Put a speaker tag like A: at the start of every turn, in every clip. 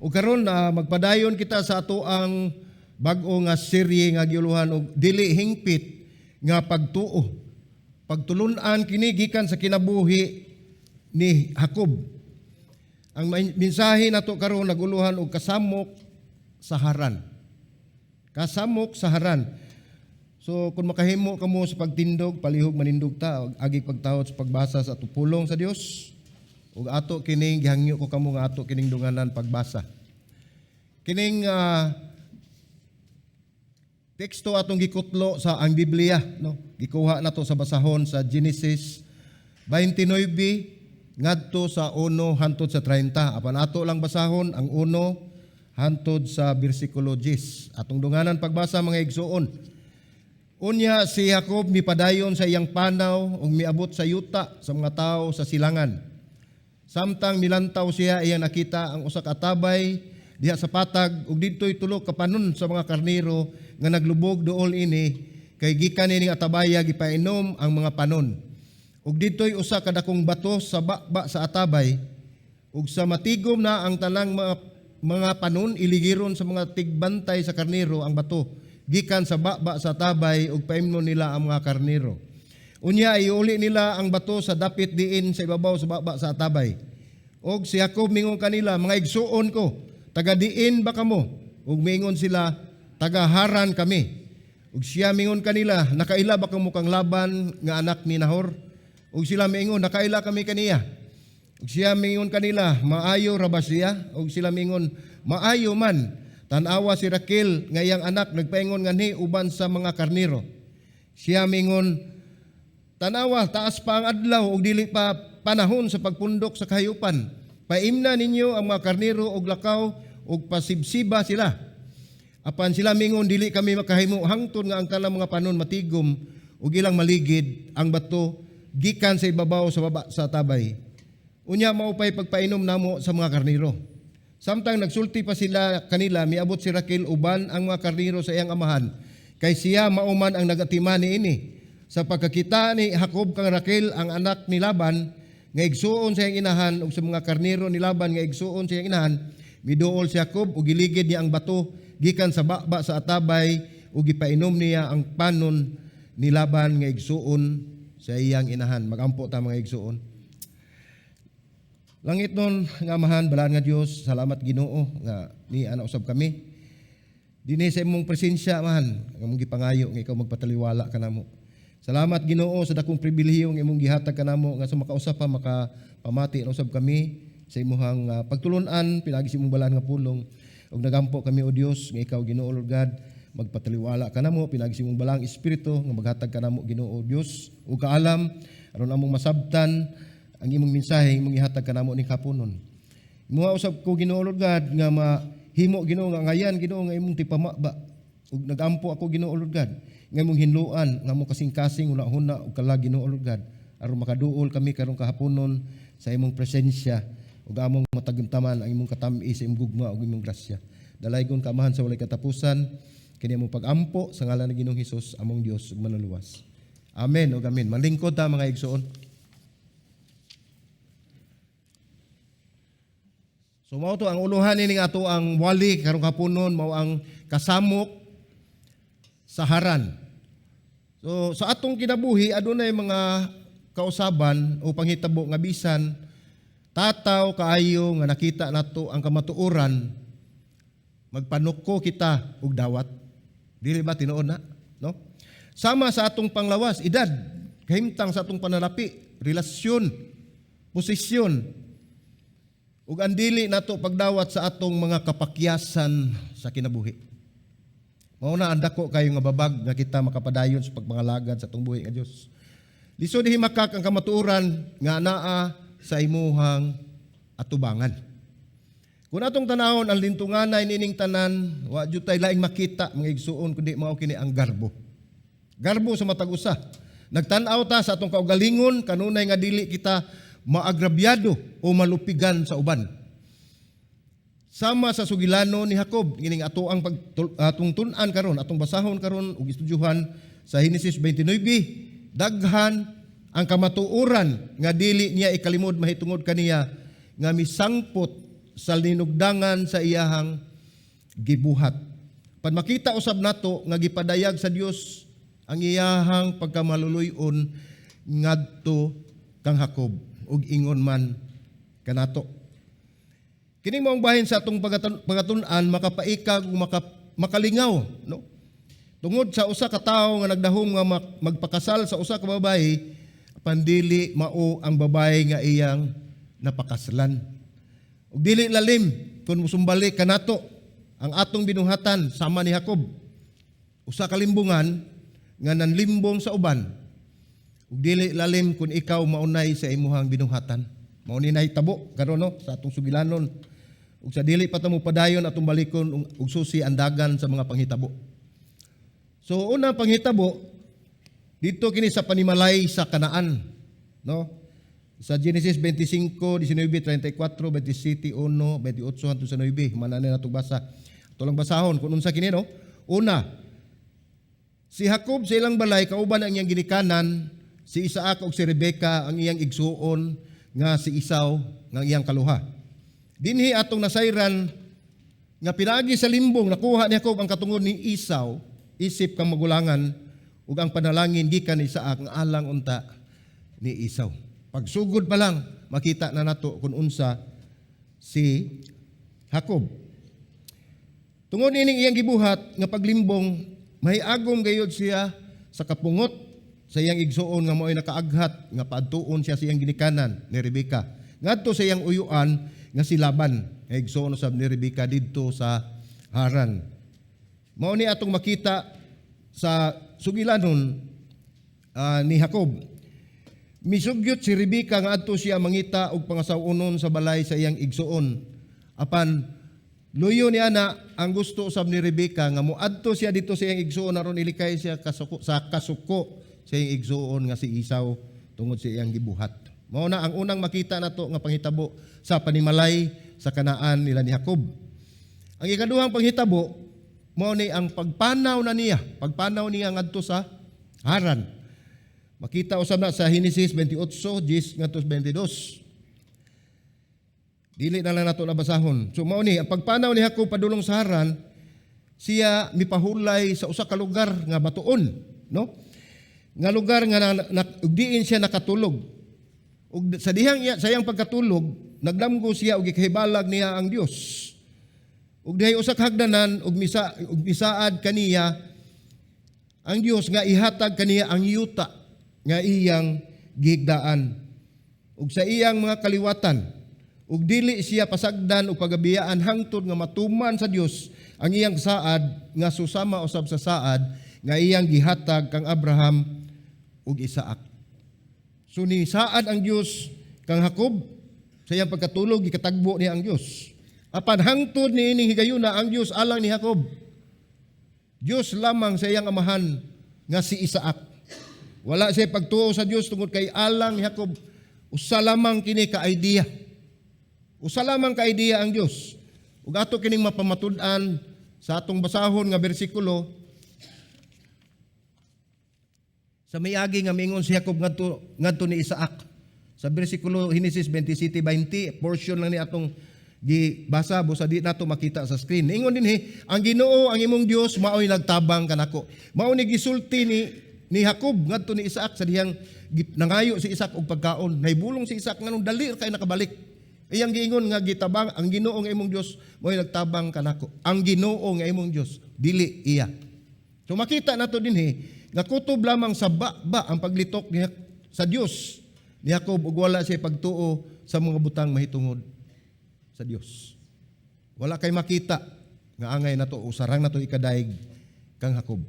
A: Ug karon magpadayon kita sa ato ang bag-o nga serye nga giuluhan og "Dili Hingpit nga Pagtuo". Pagtulun-an kini gikan sa kinabuhi ni Jacob. Ang mensahe nato karon naguluhan og "Kasamok sa Haran". Kasamok sa Haran. So kung makahimo kamo sa pagtindog, palihog manindog ta og agi pagtahod sa pagbasa sa ato pulong sa Dios. Ug ato kining gihangyo ko kamo nga ato kining dunganan pagbasa. Kining teksto atong gikutlo sa ang Biblia, no? Gikuha nato sa basahon sa Genesis 29 ngadto sa 1 hantod sa 30. Apan ato lang basahon ang 1 hantod sa bersikulo 10. Atong dunganan pagbasa, mga igsuon. Unya si Jacob mipadayon sa iyang panaw ug miabot sa yuta sa mga tawo sa silangan. Samtang milantaw siya, iyang nakita ang usa ka atabay diha sa patag ug didto'y tulo ka panon sa mga karnero nga naglubog duol ini, kay gikan nining atabaya gipainom ang mga panon. Ug didto'y usa ka dakong bato sa baba sa atabay, ug sa matigom na ang tanang mga panon, iligiron sa mga tigbantay sa karnero ang bato gikan sa baba sa atabay ug paimnon nila ang mga karnero. Unya iuli nila ang bato sa dapit diin sa ibabaw sa baba sa atabay. Og si Jacob mingon kanila, "Mga igsuon ko, taga diin ba kamo?" Ug mingon sila, "Taga Haran kami." Ug siya mingon kanila, "Nakaila ba kamo kang Laban nga anak ni Nahor?" Ug sila mingon, "Nakaila kami kaniya." Ug siya mingon kanila, "Maayo ra ba siya?" Ug sila mingon, "Maayo man. Tan-awa si Raquel nga iyang anak nagpaingon nganhi uban sa mga karnero." Siya mingon, "Tanawa, taas pa ang adlaw ug dili pa panahon sa pagpundok sa kahayupan. Paimna ninyo ang mga karnero og lakaw ug pasibsiba sila." Apan sila mingon, "Dili kami makahimo hangtod nga ang tanang mga panon matigom ug ilang maligid ang bato gikan sa ibabaw sa baba sa tabay. Unya mao pay pagpainom namo sa mga karnero." Samtang nagsulti pa sila kanila, miabot si Raquel uban ang mga karnero sa iyang amahan, kay siya mao man ang nagatiman niini. Sa pagkakita ni Jacob kang Raquel ang anak ni Laban nga igsuon sa iyang inahan ug sa mga karnero ni Laban nga igsuon sa iyang inahan, miduol si Jacob ug giligid niya ang bato gikan sa baba sa atabay ug gipainom niya ang panon ni Laban nga igsuon sa iyang inahan. Magampo ta, mga igsuon. Langitnon nga Amahan, balaan nga Dios, salamat, Ginoo, nga ni ana usab kami dinhi sa imong presensya, Amahan, nga among gipangayo nga ikaw magpataliwala kanamo. Salamat, Ginoo, sa dakong pribilehiyo nga imong gihatag kanamo nga sa makausap pa makapamati na usab kami sa imuhang pagtulun-an pinagi sa imong balaan nga pulong. Ug nagampo kami, O Dios, nga ikaw, Ginoo Lord God, magpataliwala kanamo pinagi sa imong balaang espiritu nga maghatag kanamo, Ginoo Dios, ug kaalam aron among masabtan ang imong mensahe imong ihatag kanamo ning kapunon. Imuha usab ko, Ginoo Lord God, nga mahimo, Ginoo, nga ngayan, Ginoo, nga imong tipama ba. Ug nagampo ako, Ginoo Lord God, nga imong hinluan nga among kasing-kasing, huna-huna ug kalag, Ginoo Lord God, aron makaduol kami karong kahaponon sa imong presensya ug among matagamtaman ang imong katami sa imong gugma ug imong grasya. Dalaygon ka, Amahan, sa walay katapusan. Kini among pagampo sa ngalan ni Ginoong Hesus, among Dios ug Manluluwas. Amen ug amen. Malingkod ta, mga igsoon. So mao to ang uluhan ini nga ato ang wali karong haponon, mao ang "Kasamok sa Haran". So sa atong kinabuhi, adunay mga kausaban o panghitabo nga bisan tataw kaayo nga nakita nato ang kamatuoran, magpanuko kita og dawat. Dili ba tinuod na, no? Sama sa atong panglawas, edad, kahimtang sa atong panalapi, relasyon, posisyon, ug ang dili nato pagdawat sa atong mga kapakyasan sa kinabuhi. Mao na ang dako kayo nga babag nga kita makapadayon sa pagpangalagad sa atong buhi nga Dios. Lisod himakak ang kamatuoran nga naa sa imuhang atubangan. Kung atong tanawon ang lintunganay nining tanan, wa jud tay laing makita, mga igsuon, kundi mao kini ang garbo. Garbo sa matag usa. Nagtan-aw ta sa atong kaugalingon kanunay nga dili kita maagrabyado o malupigan sa uban. Sama sa sugilano ni Jacob, kining ato ang atong tun-an karon, atong basahon karon ug estudyuhan sa Genesis 29, daghan ang kamatuoran nga dili niya ikalimod mahitungod kaniya nga misangpot sa linugdangan sa iyahang gibuhat. Pan makita usab nato nga gipadayag sa Dios ang iyahang pagkamaluluy-on ngadto kang Jacob ug ingon man kanato. Kini maong bahin sa atong pagatun-an makapaikag ug makalingaw, no? Tungod sa usa ka tawo nga nagdahom nga magpakasal sa usa ka babayi, pandili mao ang babayi nga iyang napakaslan. Ug dili lalim kung musumbali kanato ang atong binuhatan sama ni Jacob. Usa ka limbungan nga nanlimbong sa uban. Ug dili lalim kung ikaw maunay sa imuhang binuhatan. Mao ni nahitabo karon, no, sa atong sugilanon. Ug sa dili pa ta mo padayon, atong balikon ug susi ang dagan sa mga panghitabo. So unang panghitabo dito kini sa panimalay sa Kanaan, no? Sa Genesis 25, 19, 34, 27, 1, 28 hangtod sa 9, mana na nato basa. Ato lang basahon kung unsa kini, no? Una, si Jacob sa ilang balay kauban ang iyang ginikanan, si Isaac ug si Rebeka, ang iyang igsuon nga si Esau nga iyang kaluha. Dinhi atong nasayran nga pinaagi sa limbong nakuha ni Jacob ang katungod ni Esau isip kang magulangan ug ang panalangin gikan ni Isaac nga alang unta ni Esau. Pagsugod pa lang, makita na nato kung unsa si Jacob. Tungod ining iyang gibuhat nga paglimbong, mahiagom gayud siya sa kapungot sa iyang igsuon nga mao'y nakaaghat nga paadtuon siya sa iyang ginikanan ni Rebeka ngadto sa iyang uyuan nga si Laban, nga igsuon usab ni Rebeka didto sa Haran. Mao ni atong makita sa sugilanon ni Jacob. Misugyot si Rebeka nga adto siya mangita og pangasaw-onon sa balay sa iyang igsuon. Apan luyo niya na ang gusto usab ni Rebeka nga moadto siya dito sa iyang igsuon aron ilikay siya kasuko, sa kasuko sa iyang igsuon nga si Esau tungod sa iyang gibuhat. Mao na ang unang makita nato nga panghitabo sa panimalay sa Kanaan nila ni Jacob. Ang ikaduhang panghitabo mao ni ang pagpanaw na niya, pagpanaw niya ngadto sa Haran. Makita usab na sa Genesis 28, 10 ngadto 22. Dili na lang nato nabasahon. So mao ni ang pagpanaw ni Jacob padulong sa Haran, siya mipahulay sa usa ka lugar nga batuon, no? Nga lugar nga ug diin siya nakatulog. Ug sa dihang iya, sa iyang pagkatulog, nagdamgo siya ug gikahibalag niya ang Dios. Ug dihay usa ka hagdanan ug misa ug misaad kaniya ang Dios nga ihatag kaniya ang yuta nga iyang gihigdaan ug sa iyang mga kaliwatan, ug dili siya pasagdan o pagabiyaan hangtod nga matuman sa Dios ang iyang saad nga susama usab sa saad nga iyang gihatag kang Abraham ug Isaac. So ni saad ang Dios kang Jacob sa iyang pagkatulog, gikatagbo niya ang Dios. Apan hangtod niining higayuna, ang Dios alang ni Jacob Dios lamang sa iyang amahan nga si Isaac. Wala siya pagtuo sa Dios tungod kay alang ni Jacob usa lamang kini ka idea. Usa lamang ka idea ang Dios. Ug ato kining mapamatud-an sa atong basahon nga bersikulo sa miagi nga miingon si Jacob ngadto ngadto ni Isaac. Sa bersikulo Genesis 27:20, portion lang ni atong gibasa busa di nato makita sa screen. Ingon dinhi, "Ang Ginoo ang imong Dios maoy nagtabang kanako." Mao ni gisulti ni Jacob ngadto ni Isaac sa dihang nangayo si Isaac og pagkaon. Nahibulong si Isaac nganong dali kay nakabalik. Iyang giingon nga gitabang ang Ginoo nga imong Dios maoy nagtabang kanako. Ang Ginoo nga imong Dios, dili iya. So makita nato dinhi nga kutob lamang sa ba ang paglitok ni sa Dios ni Jacob ug wala siya pagtuo sa mga butang mahitungod sa Dios. Wala kay makita nga angay nato o sarang nato ikadaig kang Jacob.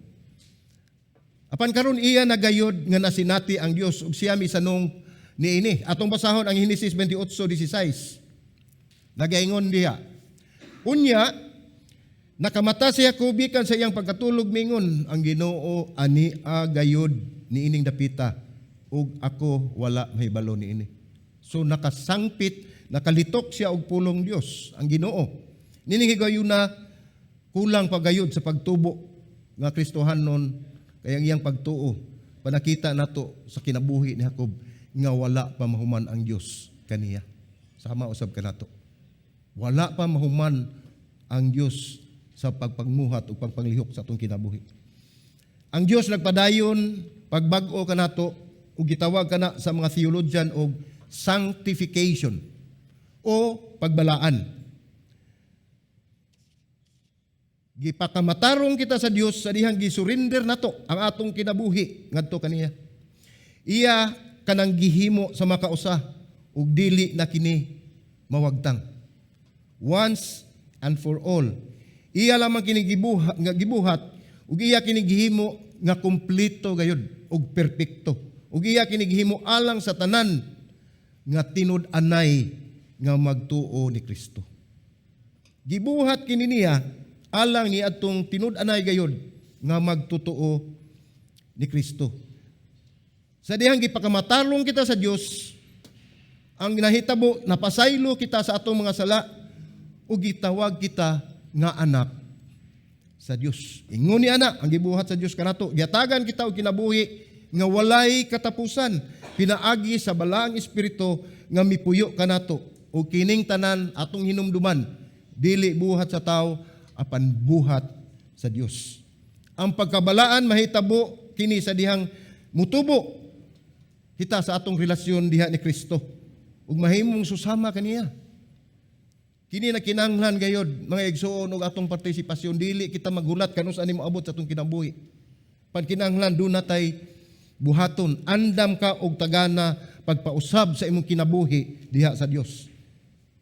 A: Apan karon iya nagayod nga nasinati ang Dios ug siya misanong niini. Atong basahon ang Genesis 28:16. Nagaingon diha. "Unya nakamata si Jacob gikan sa iyang pagkatulog, mingon, 'Ang Ginoo ania gayud niining dapita ug ako wala mahibalo niini.'" So nakasangpit, nakalitok siya og pulong Dios, ang Ginoo. Nining higayuna kulang pagayod sa pagtubo nga Kristohanon kay ang iyang pagtuo panakita nato sa kinabuhi ni Jacob nga wala pa mahuman ang Dios kaniya. Sama usab kanato. Wala pa mahuman ang Dios sa pagpagmuhat o pagpanglihok sa atong kinabuhi. Ang Dios nagpadayon pagbag-o kanato ug gitawag kana sa mga theologian og sanctification o pagbalaan. Gipakamatarong kita sa Dios sa dihang gisurrender nato ang atong kinabuhi ngadto kaniya. Iya kanang gihimo sa makausa ug dili na kini mawagtang. Once and for all. Iya lamang kini gibuhat, nga gibuhat ug iya kini gihimo nga kumpleto gayud ug perpekto. Ug iya kini gihimo alang sa tanan nga tinud-anay nga magtuo ni Kristo. Gibuhat kini niya alang ni atong tinud-anay gayud nga magtotoo ni Kristo. Sa dihang gipakamatarong kita sa Dios, ang nahitabo, napasaylo kita sa atong mga sala ug gitawag kita nga anak sa Dios. Ingon ni ana ang gibuhat sa Dios kanato, gihatagan kita og kinabuhi nga walay katapusan pinaagi sa Balaang Espiritu nga mipuyo kanato. Ug kining tanan atong hinumduman, dili buhat sa tao apan buhat sa Dios. Ang pagkabalaan mahitabo kini sa dihang mutubo kita sa atong relasyon diha ni Kristo ug mahimong susama kaniya. Kini na kinahanglan gayod, mga igsuon, og atong partisipasyon. Dili kita maghulat kanus-a ni moabot sa atong kinabuhi. Pan kinahanglan duna tay buhaton, andam ka og tagana pagpausab sa imong kinabuhi diha sa Dios.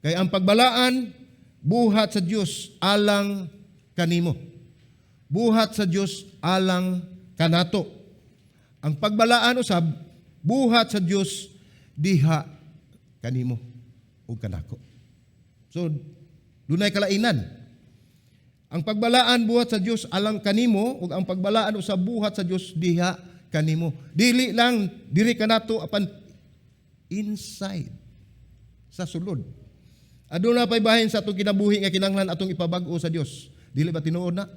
A: Kay ang pagbalaan, buhat sa Dios alang kanimo. Buhat sa Dios alang kanato. Ang pagbalaan usab, buhat sa Dios diha kanimo ug kanako. So dunay kalainan. Ang pagbalaan, buhat sa Dios alang kanimo, ug ang pagbalaan usab, buhat sa Dios diha kanimo. Dili lang diri kanato apan inside, sa sulod. Aduna pay bahin sa atong kinabuhi nga kinahanglan atong ipabag-o sa Dios. Dili ba tinuod na?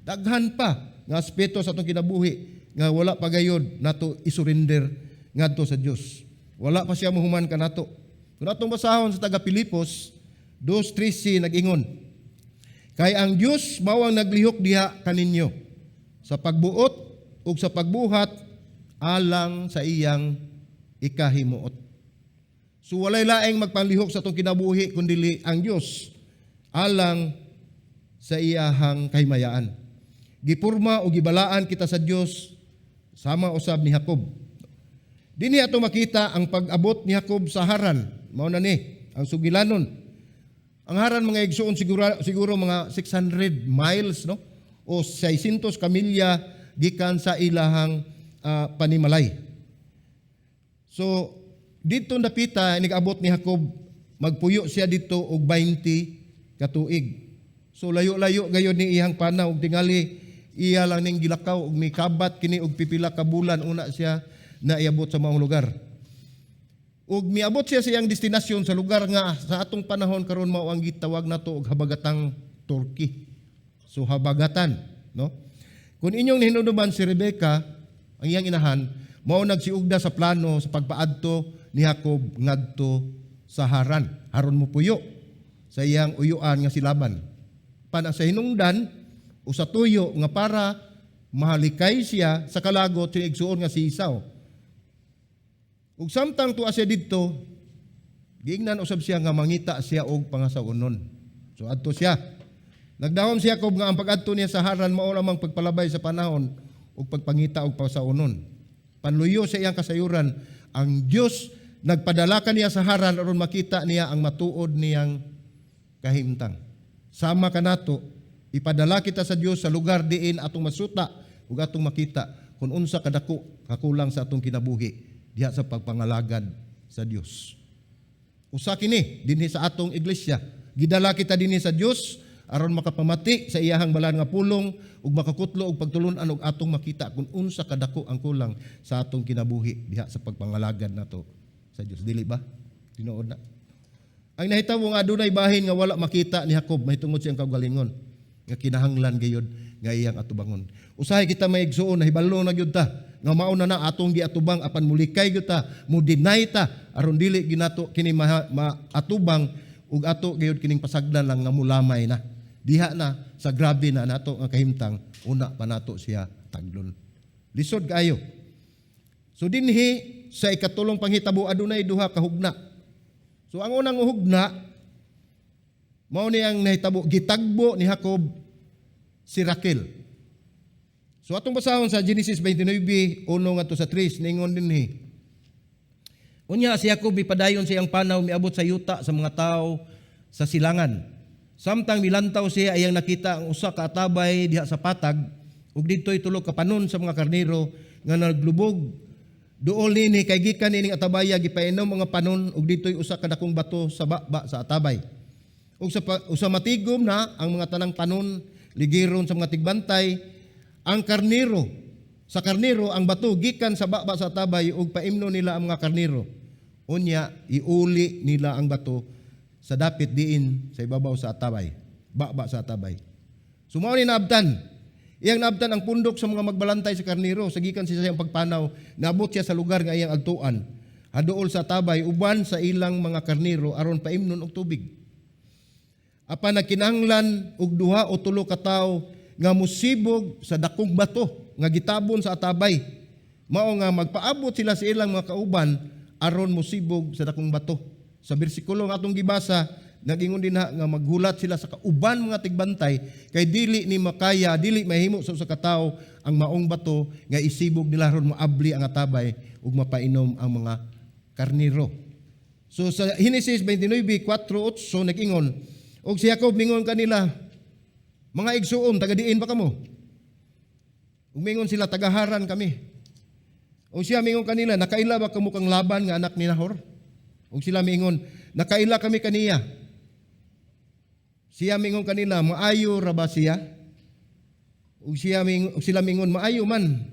A: Daghan pa nga aspeto sa atong kinabuhi nga wala pa gayod nato isurrender ngadto sa Dios. Wala pa siya muhuman kanato. Kung atong basahon sa taga Pilipos 2:13, nag-ingon, "Kay ang Dios mao ang naglihok diha kaninyo sa pagbuot ug sa pagbuhat alang sa iyang ikahimuot." So walay laing magpanglihok sa atong kinabuhi kundili ang Dios alang sa iyahang kahimayaan. Gipurma o gibalaan kita sa Dios sama usab ni Jacob. Dinhi ato makita ang pag-abot ni Jacob sa Haran. Mao na ni ang sugilanon. Ang Haran, mga igsuon, siguro, siguro mga 600 miles, no, o 600 ka milya gikan sa ilahang panimalay. So dito napita nag-abot ni Jacob, magpuyo siya dito og 20 ka tuig. So layo-layo gayod ni iyang panaw ug tingali iya lang ning gilakaw ug mikabat kini og pipila ka bulan una siya na iabot sa maong lugar. Ug miabot siya sa iyang destinasyon sa lugar nga sa atong panahon karon mao ang gitawag nato og habagatang Turkey. So habagatan, no? Kung inyong nihinumduman, si Rebecca, ang iyang inahan, mao nagsiugda sa plano sa pagpaadto ni Jacob ngadto sa Haran aron mopuyo sa iyang uyuan nga si Laban. Pana sa hinungdan o sa tuyo nga para mahalikay siya sa kalagot sa igsuon nga si Esau. Ug samtang tuwa siya didto, giingnan usab siya nga mangita siya og pangasaw-onon. So adto siya. Nagdahom si Jacob nga ang pag-adto niya sa Haran mao lamang pagpalabay sa panahon ug pagpangita og pangasaw-onon. Panluyo sa iyang kasayuran, ang Dios nagpadala kaniya sa Haran aron makita niya ang matuod niyang kahimtang. Sama kanato, ipadala kita sa Dios sa lugar diin atong masuta ug atong makita kung unsa kadako kakulang sa atong kinabuhi diha sa pagpangalagad sa Dios. Usa kini dinhi sa atong iglesia. Gidala kita dinhi sa Dios aron makapamati sa iyahang balaan nga pulong ug makakutlo og pagtulun-an ug atong makita kung unsa kadako ang kulang sa atong kinabuhi diha sa pagpangalagad nato sa Dios. Dili ba tinuod na? Ang nahitabo nga adunay bahin nga wala makita ni Jacob mahitungod siyang kaugalingon nga kinahanglan gayud nga iyang atubangon. Usahay kita, mga igsuon, nahibalo na gyud ta nga mao na na atong giatubang apan mulikay gyud ta, mo deny ta aron dili ginato kini maatubang ug ato gayud kining pasagdan lang nga mulamay na. Diha na sa grabe na nato nga kahimtang, una pa nato siya tagdon. Lisod kaayo. So dinhi sa ikatulong panghitabo, adunay duha ka hugna. So ang unang hugna mao ni ang nahitabo, gitagbo ni Jacob si Raquel. So atong basahon sa Genesis 29:1 ngadto sa 3, ningon dinhi. Unya si Jacob mipadayon sa iyang panaw, miabot sa yuta sa mga tao sa silangan. Samtang milantaw siya, iyang nakita ang usa ka atabay diha sa patag ug didto'y tulo ka panon sa mga karnero nga naglubog duol nini, kay gikan nining atabaya gipainom mga panon, ug didto'y usa ka dakong bato sa baba sa atabay. Ug sa matigom na ang mga tanang panon, ligiron sa mga tigbantay ang karnero sa karnero ang bato gikan sa baba sa atabay ug paimno nila ang mga karnero. Unya iuli nila ang bato sa dapit diin sa ibabaw sa atabay, baba sa atabay. So mao ni naabtan. Iyang naabtan ang pundok sa mga magbalantay sa karnero sa gikan siya sa iyang pagpanaw, naabot siya sa lugar nga iyang adtuan. Haduol sa atabay uban sa ilang mga karnero aron paimnon og tubig. Apan nagkinahanglan og duha o tulo ka tawo nga musibog sa dakong bato nga gitabon sa atabay. Mao nga magpaabot sila sa ilang mga kauban aron musibog sa dakong bato. Sa bersikulo nga atong gibasa, nagingon din ha nga maghulat sila sa kauban mga tigbantay kay dili ni makaya, dili mahimo sa usa ka tawo ang maong bato nga isibog nila aron maabli ang atabay ug mapainom ang mga karnero. So sa Genesis 29:4-8 nag-ingon, og si Jacob mingon kanila, "Mga igsuon, taga diin ba kamo?" Ug mingon sila, "Taga-Haran kami." Og siya mingon kanila, "Nakaila ba kamo kang Laban nga anak ni Nahor?" Ug sila mingon, "Nakaila kami kaniya." Siya mingon kanila, "Maayo ra ba siya?" Ug sila mingon, "Maayo man."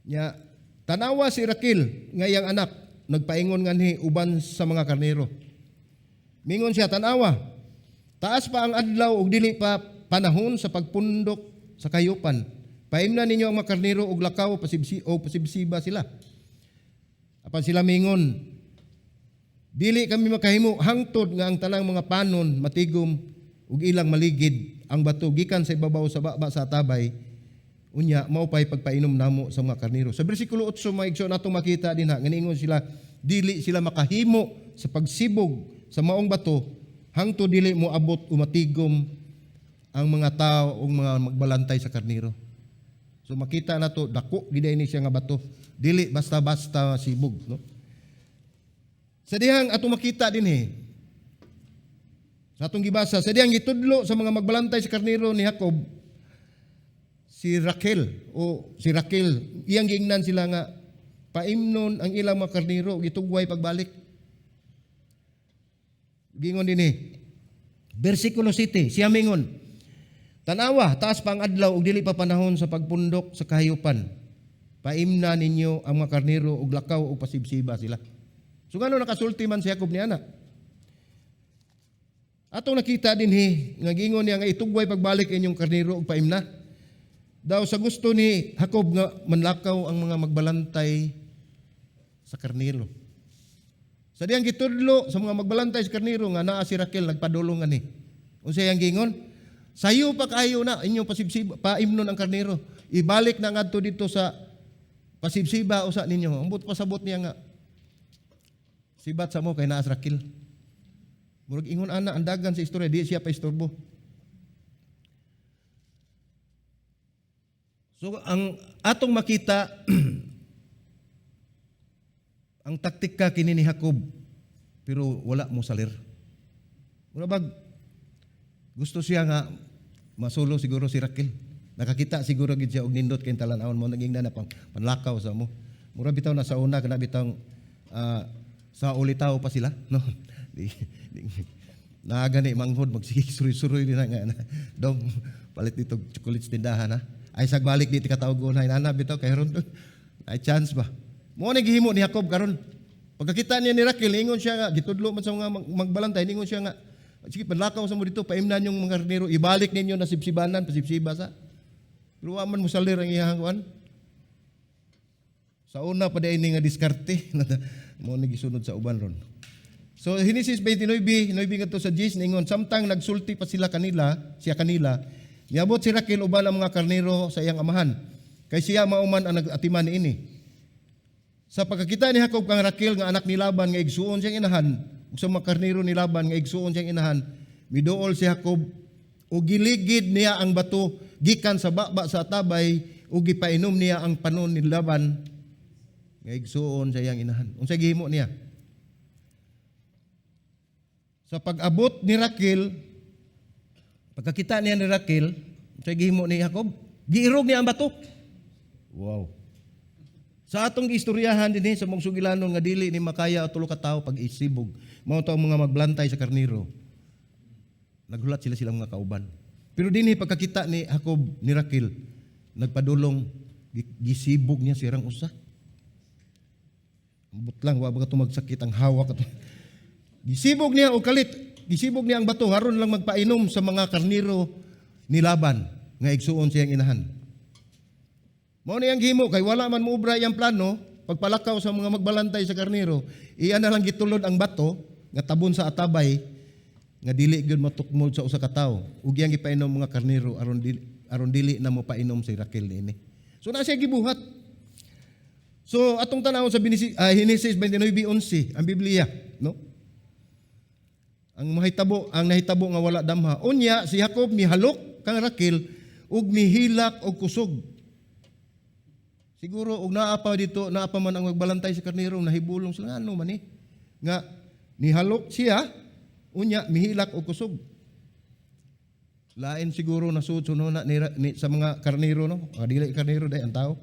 A: Nya tanawa si Raquel nga iyang anak nagpaingon nganhi uban sa mga karnero. Mingon siya, "Tanawa, taas pa ang adlaw ug dili pa panahon sa pagpundok sa kayupan. Paimna ninyo ang mga karnero ug lakaw pasibsi o pasibsiba sila." Apan sila mingon, "Dili kami makahimo hangtod nga ang tanang mga panon matigom ug ilang maligid ang bato gikan sa ibabaw sa baba sa atabay, unya mao pay pagpainom namo sa mga karnero." Sa bersikulo 8, mga igsoon, natong makita dinha nga niingon sila, dili sila makahimo sa pagsibog sa maong bato hangtod dili mo abot o matigom ang mga tao o mga magbalantay sa karnero. So makita nato, dako gid ni siya nga bato, dili basta-basta sibog, no? Sa dihang atong makita dinhi sa atong gibasa, sa dihang gitudlo sa mga magbalantay sa karnero ni Jacob si Raquel o si Raquel, iyang giingnan sila nga paimnon ang ilang mga karnero, gitugway pagbalik. Gingon dinhi. Bersikulo 7, siya mingon, "Tanawa, taas pa ang adlaw ug dili pa panahon sa pagpundok sa kahayupan. Paimna ninyo ang mga karnero ug lakaw ug pasibsiba sila." So ngano nakasulti man si Jacob ni ana? Atong nakita dinhi nga gingon niya nga itugway pagbalik inyong karnero ug paimna. Daw sa gusto ni Jacob nga manlakaw ang mga magbalantay sa karnero. Sa diyang gitudlo sa mga magbalantay sa karnero nga naa si Raquel nagpadulong ani. Unsa iyang gingon? "Sayo pa kayo na inyong pasibsib paimnon ang karnero. Ibalik na ngadto dito sa pasibsiba usa ninyo." Ambot pasabot niya nga sibat sa mo kay naa si Raquel. Murag ingon ana ang dagan sa istorya, di siya pa istorbo. So ang atong makita, ang taktika kini ni Jacob, pero wala mo salir. Mura bag gusto siya nga masulo siguro si Raquel. Nakakita siguro gid siya og nindot kay talan-awon mo naging na pang panlakaw sa mo. Mura bitaw na sa una kana bitaw sa ulitaw pa sila, no? Di, naa gani manghod magsige suroy-suroy din nga na. "Dong, palit dito chocolate sa tindahan ha. Ay sag balik di ti katawgon hay nana bitaw kay ron ay chance ba." Mo ni gihimo ni Jacob karon. Pagkakita niya ni Raquel, ingon siya nga gitudlo man sa mga magbalantay, ningon siya nga, "Sige, panlakaw sa mo dito, paimnan yung mga karnero, ibalik ninyo na sibsibanan, pasibsiba sa." Pero wa man mosalir ang iyang kuan. Sa una pa diay ni nga diskarte, mo ni gisunod sa uban ron. So Genesis 29, 9 ngadto sa 10, ningon, samtang nagsulti pa sila kanila, siya kanila, niabot si Raquel uban ang mga karnero sa iyang amahan. Kay siya mao man ang nag-atiman niini. Sa pagkakita ni Jacob kang Raquel nga anak ni Laban nga igsuon siyang inahan, ug sa mga karnero ni Laban nga igsuon siyang inahan, miduol si Jacob ug giligid niya ang bato gikan sa baba sa atabay ug gipainom niya ang panon ni Laban nga igsuon sa iyang inahan. Unsa gihimo niya? Sa pag-abot ni Raquel, pagkakita niya ni Raquel, unsa gihimo ni Jacob? Giirog niya ang bato. Wow. Sa atong giistoryahan dinhi sa mong sugilanon nga dili ni makaya tulo ka tawo pag isibog. Mao to ang mga magblantay sa karniro. Naghulat sila silang mga kauban. Pero dinhi pagkakita ni Jacob ni Raquel, nagpadulong, gisibog niya sirang usa. Ambot lang, wa ba kato magsakit ang hawak ato. Gisibog niya og kalit, gisibog niya ang bato aron lang magpainom sa mga karniro ni Laban nga igsuon siyang inahan. Mao ni ang gihimo kay wala man moobra iyang plano pagpalakaw sa mga magbalantay sa karniro, iya na lang gitulod ang bato nga tabon sa atabay nga dili gyud matukmod sa usa ka tawo ug iyang gipainom mga karniro aron dili na mopainom si Raquel niini. So na siya gibuhat. So atong tanawon sa Genesis 29:11 ang Biblia, no? Ang nahitabo nga wala damha. Unya si Jacob mihalok kang Raquel ug mihilak og kusog. Siguro og naa pa dito, naa pa man ang magbalantay sa karnero, nahibulong sila, ano man ni? Nga nihalok siya, unya mihilak og kusog. Lain siguro nasud na ni, sa mga karnero, no. Mga dili karnero day ang tao.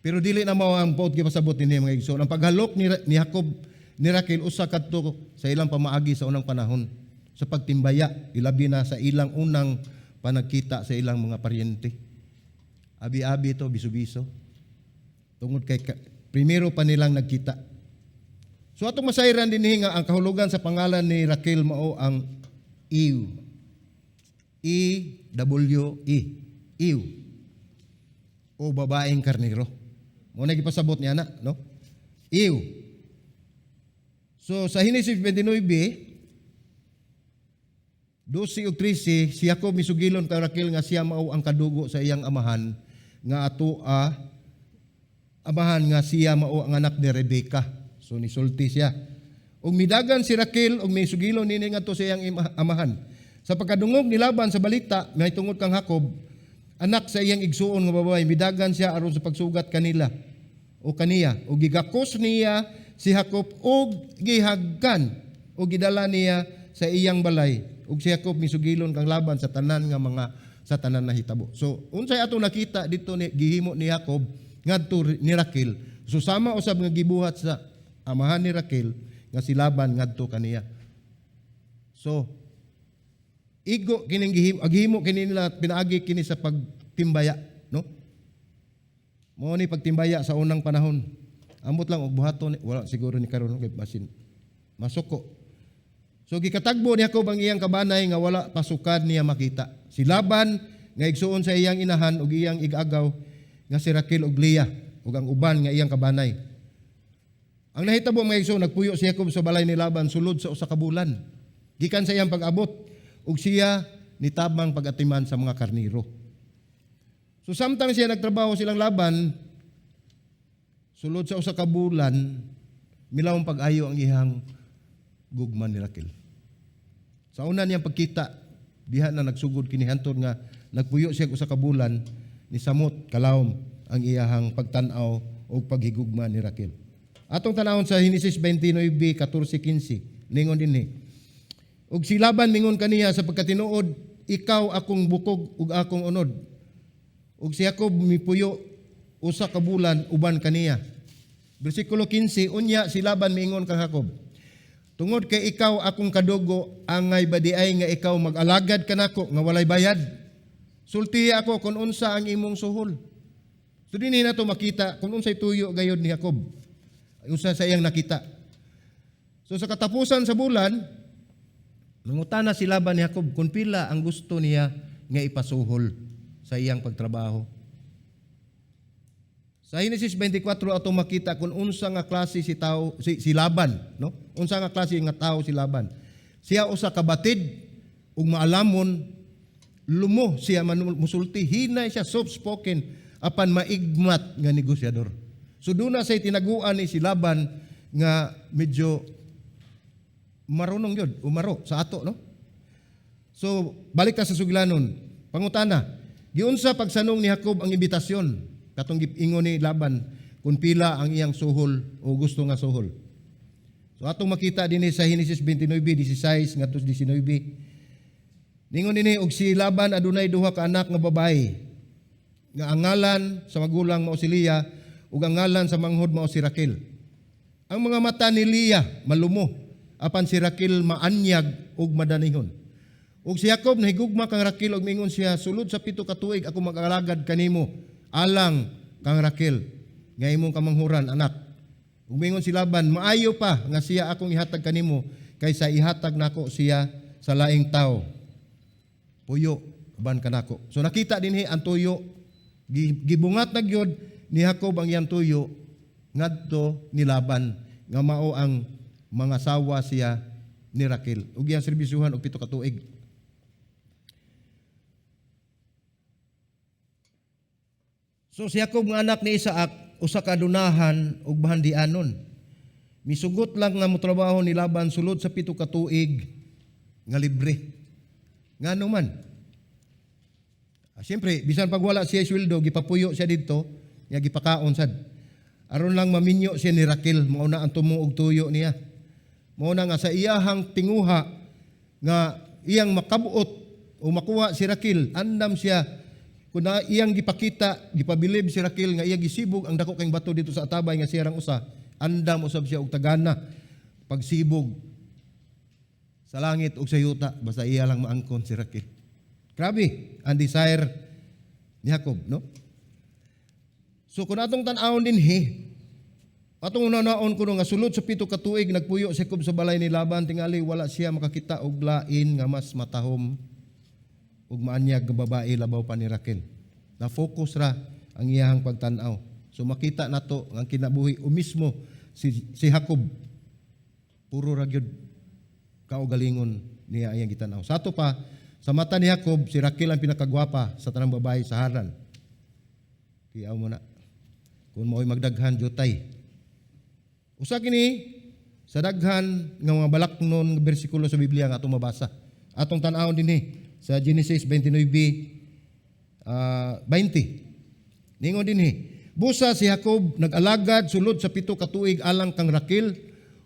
A: Pero dili na mao ang buot gipasabot dinhi, mga igsoon. Ang paghalok ni Jacob ni Raquel usa kadto sa ilang pamaagi sa unang panahon sa pagtimbaya, ilabi na sa ilang unang panagkita sa ilang mga paryente. Abi-abi to, biso-biso. Tungod kay primero pa nilang nagkita. So atong masayran dinhi nga ang kahulugan sa pangalan ni Raquel mao ang Ewe. E W E. Ewe. O babaeng karnero. Mao na gipasabot niya na, no? Ewe. So sa Genesis 29, 12 ug 13, si Jacob misugilon kang Raquel nga siya mao ang kadugo sa iyang amahan nga atoa amahan nga siya mao ang anak ni Rebecca. So nisulti siya. Ug midagan si Raquel ug misugilon nini ngadto sa iyang amahan. Sa pagkadungog ni Laban sa balita may tungod kang Jacob, anak sa iyang igsuon nga babae, midagan siya aron sa pagsugat kanila o kaniya ug gigakos niya si Jacob ug gihagkan ug gidala niya sa iyang balay ug si Jacob misugilon kang Laban sa tanan nga mga sa tanan nahitabo. So unsay ato nakita dito ni gihimo ni Jacob ngadto ni Raquel? So sama usab nga gibuhat sa amahan ni Raquel nga si Laban ngadto kaniya. So igo kining gihimo, gihimo kini nila pinaagi kini sa pagtimbaya, no? Mao ni pagtimbaya sa unang panahon. Ambot lang og buhaton wala siguro ni karon kay basin masuko. So gikatagbo ni Jacob ang iyang kabanay nga wala pasukad niya makita. Si Laban nga igsuon sa iyang inahan ug iyang igagaw nga si Raquel ug Leah ug ang uban nga iyang kabanay. Ang nahitabo, mga igsoon, nagpuyo si Jacob sa balay ni Laban sulod sa usa ka bulan gikan sa iyang pag-abot ug siya nitabang pag-atiman sa mga karniro. So samtang siya nagtrabaho silang Laban sulod sa usa ka bulan, milawong pag-ayo ang iyang gugma ni Raquel. Sa una niyang pagkita, diha na nagsugod kini hantod nga nagpuyo siya usa ka bulan, ni samot kalawom ang iyahang pagtan-aw o paghigugma ni Raquel. Atong tanawon sa Genesis 29:14-15, ningon dinhi. Ug si Laban mingon kaniya, "Sa pagkatinuod ikaw akong bukog ug akong unod." Ug si Jacob mipuyo usa ka bulan uban kaniya. Bersikulo 15, unya si Laban miingon kang Jacob, "Tungod kay ikaw akong kadugo, angay ba diay nga ikaw mag-alagad kanako nga walay bayad? Sultihi ako kung unsa ang imong suhol." So dinhi nato makita kung unsay tuyo gayod ni Jacob. Usa sa iyang nakita. So sa katapusan sa bulan, nangutana si Laban ni Jacob kung pila ang gusto niya nga ipasuhol sa iyang pagtrabaho. Sa Genesis 24 atong makita kung unsa nga klase si tao si Laban, no? Unsa nga klase nga tao si Laban. Siya usa ka batid ug maalamon, lumo siya man musulti, hinay siya, soft spoken, apan maigmat nga negosyador. So duna say tinaguan ni si Laban nga medyo marunong yun, umaro sa ato, no? So, balik ta sa sugilanon. Pangutana, giunsa pagsanong ni Jacob ang imbitasyon katong giingon ni Laban kung pila ang iyang suhol o gusto nga suhol? So atong makita dinhi sa Genesis 29:16 ngadto 19. Ningon dinhi, "Og si Laban adunay duha ka anak nga babayi nga ang ngalan sa magulang mao si Leah ug ang ngalan sa manghod mao si Raquel. Ang mga mata ni Leah malumo, apan si Raquel maanyag ug madanihon. Ug si Jacob nahigugma kang Raquel ug mingon siya, 'Sulod sa 7 ka tuig ako mag-alagad kanimo alang kang Raquel nga imong kamanghuran anak.' Ug mingon si Laban, 'Maayo pa nga siya akong ihatag kanimo kaysa ihatag nako siya sa laing tawo. Puyo uban kanako.'" So nakita dinhi ang tuyo. Gibungat na gyud ni Jacob ang iyang tuyo ngadto ni Laban nga mao ang mga sawa siya ni Raquel ug iyang serbisyuhan og 7 ka tuig. So si Jacob nga anak ni Isaac usa ka adunahan ug bahandianon. Misugot lang nga motrabaho ni Laban sulod sa 7 ka tuig nga libre. Ngano man? Siyempre, bisan pag wala siya sweldo, gipapuyo siya didto, nga gipakaon sad. Aron lang maminyo siya ni Raquel, mao na ang tumo og tuyo niya. Mao na nga sa iyahang tinguha nga iyang makabuot o makuha si Raquel, andam siya kung na iyang gipakita, gipabilib si Raquel nga iyang gisibog ang dako kayong bato dito sa atabay nga siya rang usa, andam usab siya og tagana pagsibog sa langit ug sa yuta basta iya lang maangkon si Raquel. Grabe ang desire ni Jacob, no? So kung atong tan-awon dinhi, atong unanaon kuno nga sulod sa 7 ka tuig nagpuyo si Jacob sa balay ni Laban, tingali wala siya makakita og lain nga mas matahom ug maanyag nga babae labaw pa ni Raquel. Na-focus ra ang iyahang pagtan-aw. So makita nato ang kinabuhi o mismo si Jacob puro ra gyud kaugalingon niya iyang gitan-aw. Sa ato pa, sa mata ni Jacob, si Raquel ang pinakagwapa sa tanang babae sa Haran. Tiyaw mo na. Kung mao'y magdaghan, jutay. Usa kini sa daghan nga mga balaknon nga bersikulo sa Biblia nga atong mabasa. Atong tan-awon dinhi sa Genesis 29:20. Ningon dinhi, "Busa si Jacob nag-alagad sulod sa 7 ka tuig alang kang Raquel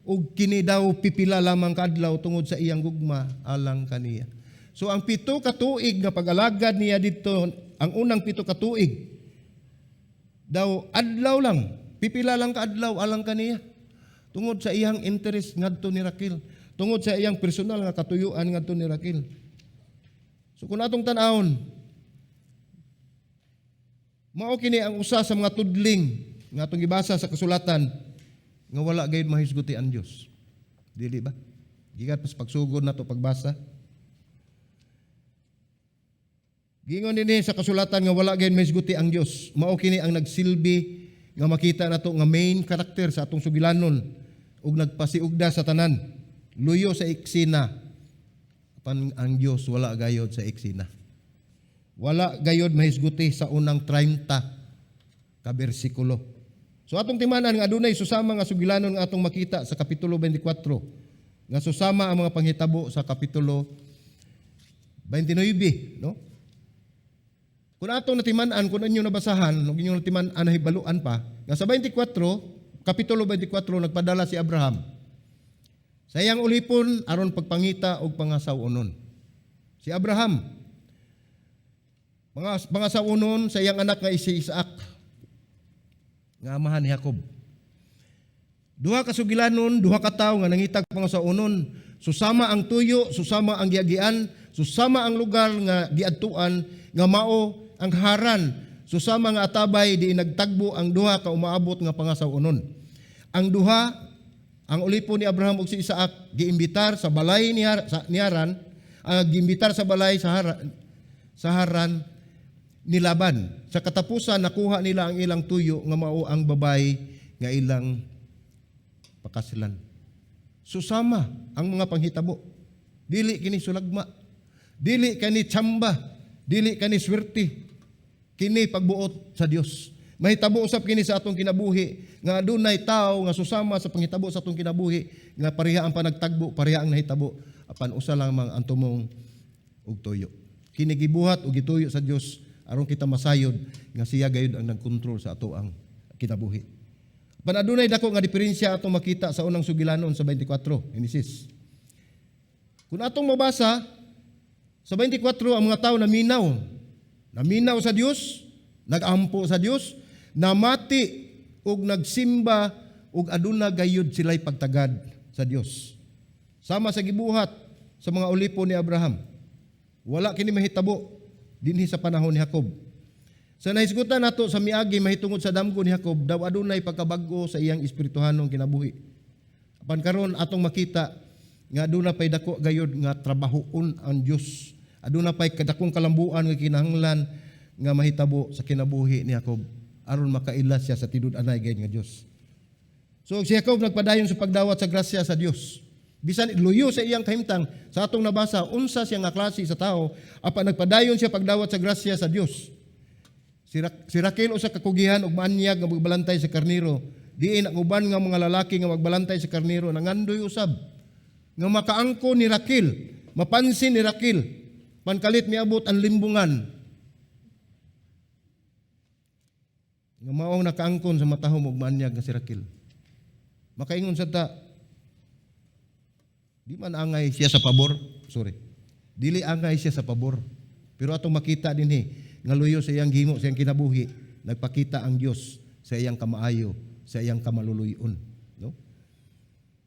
A: ug kini daw pipila lamang kaadlaw tungod sa iyang gugma alang kaniya." So ang 7 ka tuig nga pag-alagad niya didto, ang unang 7 ka tuig daw adlaw lang, pipila lang kaadlaw alang kaniya. Tungod sa iyang interest ngadto ni Raquel, tungod sa iyang personal nga katuyuan ngadto ni Raquel. So kung atong tan-awon, mao kini ang usa sa mga tudling nga atong gibasa sa kasulatan nga wala gayud mahisguti ang Dios. Dili ba? Gikan pa sa pagsugod nato pagbasa. Giingon dinhi sa kasulatan nga wala gayud mahisguti ang Dios. Mao kini ang nagsilbi nga makita nato nga main character sa atong sugilanon ug nagpasiugda sa tanan. Luyo sa eksena. Apan ang Dios wala gayod sa eksena. Wala gayod mahisguti sa unang 30 ka bersikulo. So atong timanan nga adunay susama nga sugilanon nga atong makita sa Kapitulo 24 nga susama ang mga panghitabo sa Kapitulo 29, no? Kung atong natiman-an, kung inyo nabasahan, kung inyo natiman-an, nahibaluan pa, nga sa 24, Kapitulo 24, nagpadala si Abraham sa iyang ulipon aron pagpangita og pangasaw-onon. Si Abraham, pangasaw-onon sa iyang anak nga si Isaac, nga amahan ni Jacob. Duha ka sugilanon, duha ka tawo nga nangitag pangasaw-onon. Susama ang tuyo, susama ang giagian, susama ang lugar nga giadtuan nga mao ang Haran. Susama nga atabay di nagtagbo ang duha ka umaabot nga pangasaw-onon. Ang duha, ang ulipon ni Abraham ug si Isaac, giimbitar sa balay ni Haran, giimbitar sa balay sa Haran. ni Laban. Sa katapusan, nakuha nila ang ilang tuyo nga mao ang babay nga ilang pakaslan. Susama ang mga panghitabo. Dili kini sulagma. Dili kani tsamba. Dili kani swerte. Kini pagbuot sa Dios. Mahitabo usab kini sa atong kinabuhi nga adunay tawo nga susama sa panghitabo sa atong kinabuhi nga pareha ang panagtagbo, pareha ang nahitabo, apan usa lamang ang tumong ug tuyo. Kini gibuhat ug gituyo sa Dios aron kita masayod nga siya gayud ang nagkontrol sa ato ang kinabuhi. Apan adunay dako nga diferensya atong makita sa unang sugilanon sa 24, Genesis. Kung atong mabasa sa 24, ang mga tao naminaw. Naminaw sa Dios, nagampo sa Dios, namati ug nagsimba ug aduna gayud sila'y pagtagad sa Dios. Sama sa gibuhat sa mga ulipon ni Abraham. Wala kini mahitabo dinhi sa panahon ni Jacob. Sa nahisgutan nato sa miagi mahitungod sa damgo ni Jacob, daw adunay pagkabag-o sa iyang espirituhanong kinabuhi. Apan karon atong makita nga aduna pay dako gayud nga trabahoon ang Dios. Aduna pay kadakong kalambuan nga kinahanglan nga mahitabo sa kinabuhi ni Jacob aron makaila siya sa tinud-anay gayud nga Dios. So si Jacob nagpadayon sa pagdawat sa grasya sa Dios. Bisan luyo sa iyang kahimtang sa atong nabasa unsa siya nga klase sa tao, apan nagpadayon siya pagdawat sa grasya sa Dios. Si Raquel usa ka kugihan ug maanyag nga magbalantay sa karnero. Diin ang uban nga mga lalaki nga magbalantay sa karnero nangandoy usab nga makaangko ni Raquel, mapansin ni Raquel, pankalit miabot ang limbungan nga maong nakaangkon sa matahom ug maanyag nga si Raquel. Makaingon sa ta, di man angay siya sa pabor, sorry. Dili angay siya sa pabor. Pero atong makita dinhi nga luyo sa iyang gihimo, sa iyang kinabuhi, nagpakita ang Dios sa iyang kamaayo, sa iyang kamaluluyon, no?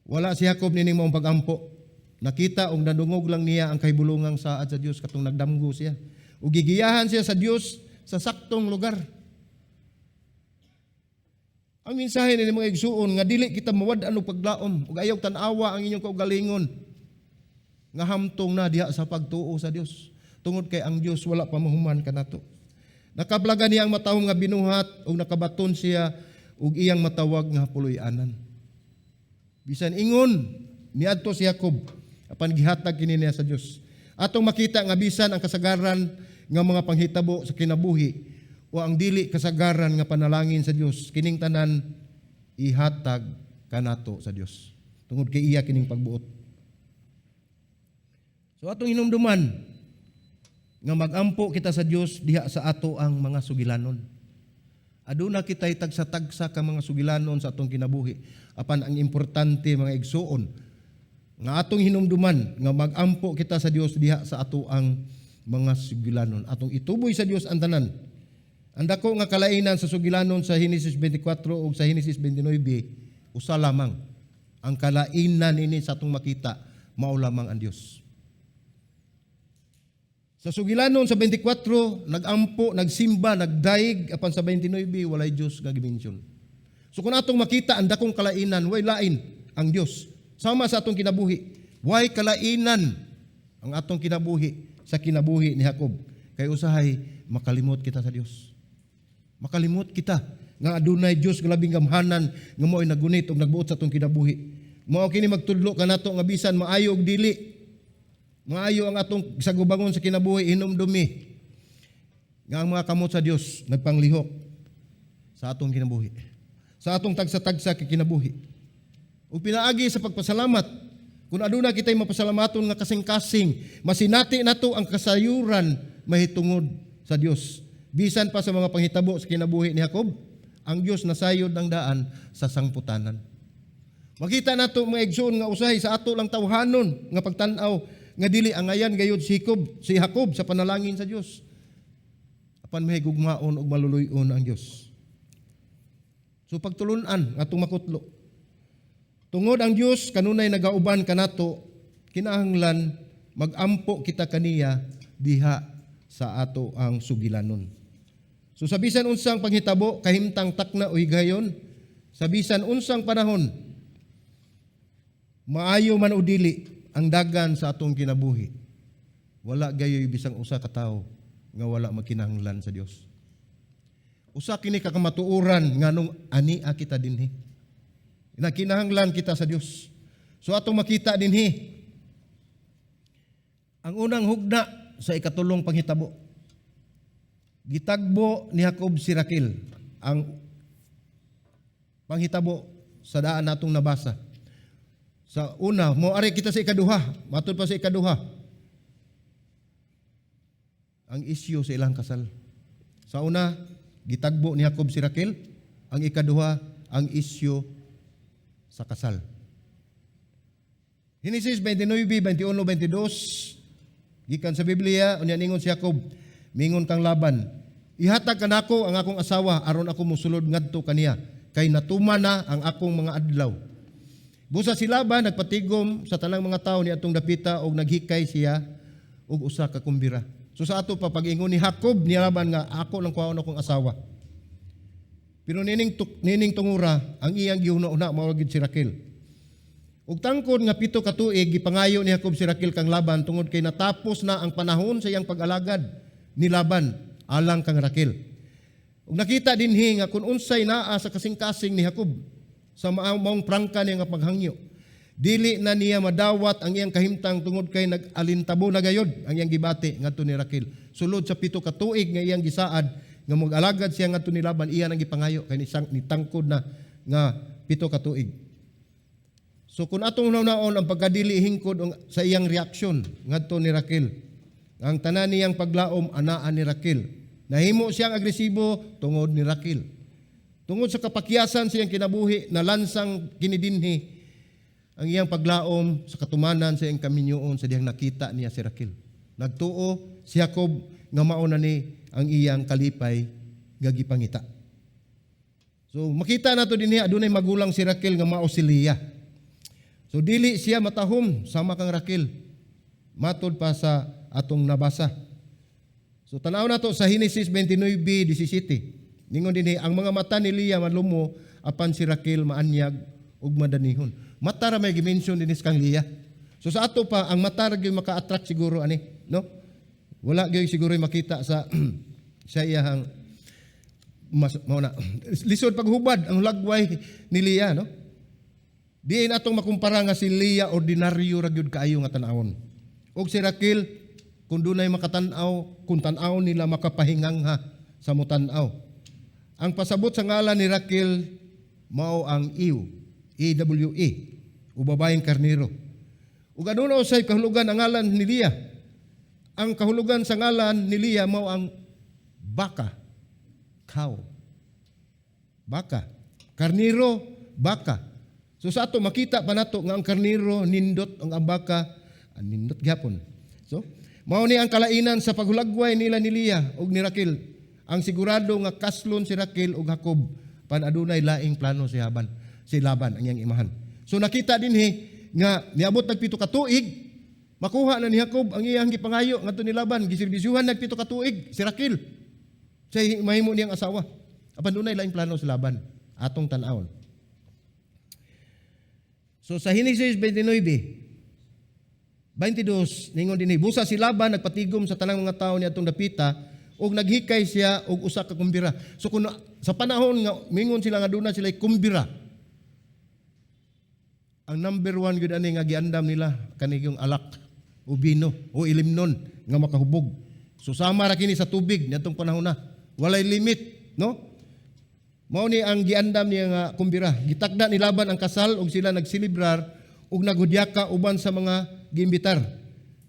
A: Wala si Jacob nining maong pagampo. Nakita og nadungog lang niya ang kahibulungang saad sa Dios katong nagdamgo siya. Ug gigiyahan siya sa Dios sa saktong lugar. Ang mensahe ni mga igsuon nga dili kita mawad-an og paglaom ug ayaw tan-awa ang inyong kaugalingon nga hamtong na diha sa pagtuo sa Dios, tungod kay ang Dios wala pa mahuman kanato. Nakaplaga niya ang matahom nga binuhat ug nakabaton siya og iyang matawag nga puloy-anan. Bisan ingon niadto si Jacob, apan gihatag kini niya sa Dios. Atong makita nga bisan ang kasagaran nga mga panghitabo sa kinabuhi o ang dili kasagaran nga panalangin sa Dios, kining tanan ihatag kanato sa Dios tungod kay iya kining pagbuot. So atong hinumduman nga magampo kita sa Dios diha sa ato ang mga sugilanon. Aduna kita'y tagsa-tagsa ka mga sugilanon sa atong kinabuhi. Apan ang importante, mga igsuon, nga atong hinumduman nga magampo kita sa Dios diha sa ato ang mga sugilanon. Atong ituboy sa Dios ang tanan. Ang dako nga kalainan sa sugilanon sa Henesis 24 ug sa Henesis 29, usa lamang. Ang kalainan ini sa atong makita, mao lamang ang Dios. Sa sugilanon sa 24, nagampo, nagsimba, nagdaig, apan sa 29, walay Dios nga gimension. So kung atong makita ang dakong kalainan, way lain ang Dios. Sama sa atong kinabuhi, way kalainan ang atong kinabuhi sa kinabuhi ni Jacob. Kay usahay makalimot kita sa Dios. Makalimot kita nga adunay Dios nga labing gamhanan nga mao'y nagunit ug nagbuot sa atong kinabuhi. Mao kini magtudlo kanato nga bisan maayo og dili, maayo ang atong sagubangon sa kinabuhi, hinumdumi nga ang mga kamot sa Dios nagpanglihok sa atong kinabuhi, sa atong tagsa-tagsa kay kinabuhi. Ug pinaagi sa pagpasalamat, kung aduna kitay mapasalamaton nga kasing-kasing, masinati nato ang kasayuran mahitungod sa Dios. Bisan pa sa mga panghitabo sa kinabuhi ni Jacob, ang Dios nasayod ng daan sa sangputanan. Makita nato, mga igsoon, nga usahay sa ato lang tawhanon nga pagtan-aw nga dili angayan gayud si Jacob sa panalangin sa Dios. Apan mahigugmaon ug maluluy-on ang Dios. So pagtulunan atong makutlo. Tungod ang Dios kanunay nagauban kanato, kinahanglan magampo kita kaniya diha sa ato ang sugilanon. So sa bisan unsang panghitabo, kahimtang, takna o higayon, sa bisan unsang panahon, maayo man o dili ang dagan sa atong kinabuhi, wala gayoy bisang usa ka tawo. nga wala magkinahanglan sa Dios. Usa kini ka kamatuoran nganong ani kita dinhi. Nagkinahanglan kita sa Dios. So atong makita dinhi ang unang hugna sa ikatulong panghitabo. Gitagbo ni Jacob si Raquel, ang panghitabo sa daan natong nabasa. Sa una, mo ari kita sa ikaduha, matud pa sa ikaduha. Ang isyu sa ilang kasal. Sa una, gitagbo ni Jacob si Raquel. Ang ikaduha, ang isyu sa kasal. Genesis 29, 21, 22, gikan sa Biblia, unya ningon si Jacob, mingon kang Laban, "Ihatag kanako ang akong asawa aron ako musulod ngadto kaniya, kay natuman na ang akong mga adlaw." Busa si Laban nagpatigom sa tanang mga tawo ni atong dapita og naghikay siya og usa ka kumbira. So sa ato pa, pag-ingon ni Jacob ni Laban nga ako lang kuhaon akong asawa. Pero nining tungura, ang iyang gihuna-huna mao gid si Raquel. Ug tangkod nga 7 ka tuig gipangayo ni Jacob si Raquel kang Laban tungod kay natapos na ang panahon sa iyang pag-alagad ni Laban alang kang Raquel. Ug nakita dinhi nga kung unsay naa sa kasing-kasing ni Jacob sa maong prangka niya nga paghangyo. Dili na niya madawat ang iyang kahimtang tungod kay nag-alintabo na gayod ang iyang gibati ngadto ni Raquel. Sulod sa 7 ka tuig nga iyang gisaad nga mag-alagad siya ngadto ni Laban, iya nang gipangayo kay nisang nitangkod na nga 7 ka tuig. So kung atong hunaon ang pagkadili hingkod sa iyang reaksyon ngadto ni Raquel, ang tanan niyang paglaom anaa ni Raquel. Nahimo siyang agresibo tungod ni Raquel. Tungod sa kapakyasan sa iyang kinabuhi, nalansang kini dinhi ang iyang paglaom sa katumanan sa iyang kaminyoon sa dihang nakita niya si Raquel. Nagtuo si Jacob nga mao na ni ang iyang kalipay nga gipangita. So makita nato dinhi, adunay magulang si Raquel nga mao si Leah. So dili siya matahom sama kang Raquel. Matod pa sa atong nabasa. So tanaw nato sa Genesis 29:17. Ningon dinhi, ang mga mata ni Leah malumo apan si Raquel maanyag ug madanihon. Mata ra may gi-mention dinhi kang Leah. So sa ato pa, ang mata ra gyud maka-attract siguro ani, no? Wala gyud siguro makita sa sa iyahang mas mao na. Lisod paghubad ang lagway ni Leah, no? Diin atong makumpara nga si Leah ordinaryo ra gyud kaayo nga tan-awon. Og si Raquel, kung dunay makatan-aw, kung tan-aw nila makapahingangha sa mutan-aw. Ang pasabot sa ngalan ni Raquel mao ang ewe, EWE, o babaeng karnero. Ug aduna usay kahulugan ang ngalan ni Leah. Ang kahulugan sa ngalan ni Leah mao ang baka, cow. Baka. Karnero, baka. So sa ato makita pa nato nga ang karnero nindot, ang baka nindot gyapon. So mao ni ang kalainan sa paghulagway nila ni Leah ug ni Raquel. Ang sigurado nga kaslon si Raquel ug Jacob pan adunay laing plano si Haban, si Laban ang iyang imahan. So nakita dinhi nga niabot nag 7 ka tuig, makuha na ni Jacob ang iyang gipangayo ngadto ni Laban, giserbisyuhan nag 7 ka tuig si Raquel. Siya mahimo niyang asawa. Apan dunay laing plano si Laban atong tan-awon. So sa Genesis 29:22, ningon dinhi, busa si Laban nagpatigom sa tanang mga tawo ni atong dapita ug naghikay siya og usa ka kumbira. So kung sa panahon nga mingon sila nga aduna sila kumbira, ang number one gyud ani nga giandam nila kani yung alak o bino o ilimnon nga makahubog. So sama ra kini sa tubig niadtong panahon na. Walay limit, no? Mao ni ang giandam niya nga kumbira. Gitakda ni Laban ang kasal ug sila nagselebrar ug naghudyaka uban sa mga giimbitar.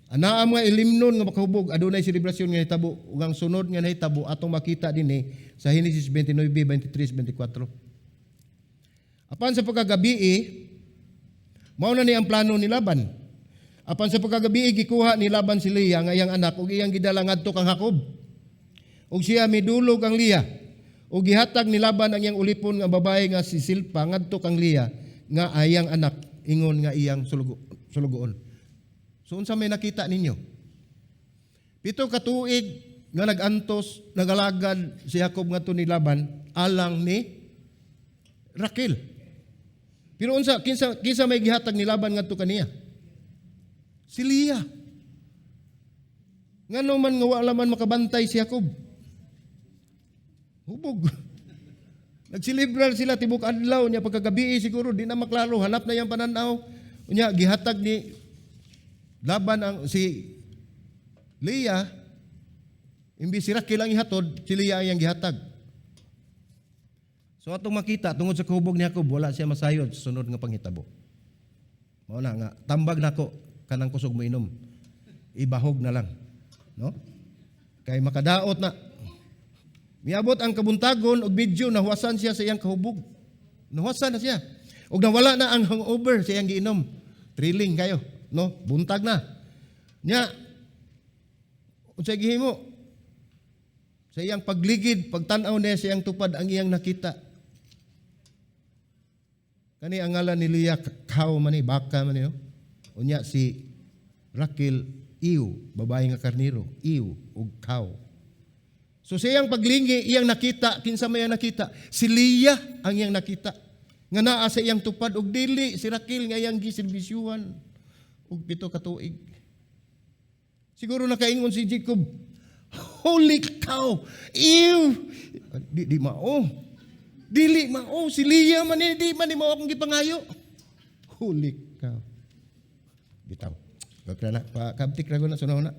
A: Anaa mga ilimnon nga makahubog, adunay selebrasyon nga nahitabo ug ang sunod nga nahitabo atong makita dinhi sa Genesis 29:23, 24. Apan sa pagkagabii, mao na ni ang plano ni Laban. Apan sa pagkagabii, gikuha ni Laban si Leah nga iyang anak ug iyang gidala ngadto kang Jacob. Ug siya midulog kang Leah. Ug gihatag ni Laban ang iyang ulipon nga babae nga si Silpa ngadto kang Leah nga iyang anak ingon nga iyang sulugoon. So unsa may nakita ninyo? 7 ka tuig nga nag-antos, nagalagad si Jacob ngadto ni Laban alang ni Raquel. Pero unsa kinsa may gihatag ni Laban ngadto kaniya? Si Leah. Ngano man nga wala man makabantay si Jacob? Hubog. Nagsilibrar sila tibok adlaw niya, pagkagabi siguro di na maklaro, hanap na iyang pananaw. Unya gihatag ni Laban ang si Leah, imbis si Raquel ang ihatod, si Leah ang iyang gihatag. So atong makita, tungod sa kahubog ni Jacob, wala siya masayod sa sunod nga panghitabo. Mao na nga tambag nako kanang kusog mo inom. Ibahog na lang, no? Kay makadaot na. Miabot ang kabuntagon og medyo nahuwasan siya sa iyang kahubog. Nahuwasan na siya. Og nawala na ang hangover sa iyang giinom. Thrilling kayo, no? Buntag na. Nya unsay gihimo? Sa iyang pagligid, pagtan-aw niya sa iyang tupad, ang iyang nakita. Kani ang ngalan ni Leah, cow man ni, baka man ni, no? Unya si Raquel, ewe, babae nga karniro, ewe ug cow. So sa iyang paglingi, iyang nakita, kinsa may iyang nakita? Si Leah ang iyang nakita nga naa sa iyang tupad ug dili si Raquel nga iyang giserbisyuhan og 7 ka tuig. Siguro nakaingon si Jacob, "Holy cow! Ew! Di, di mao. Dili mao. Si Leah man ni, di man ni mao akong gipangayo. Holy cow." Bitaw. Wag na, pa kabtik ra na sunaw na.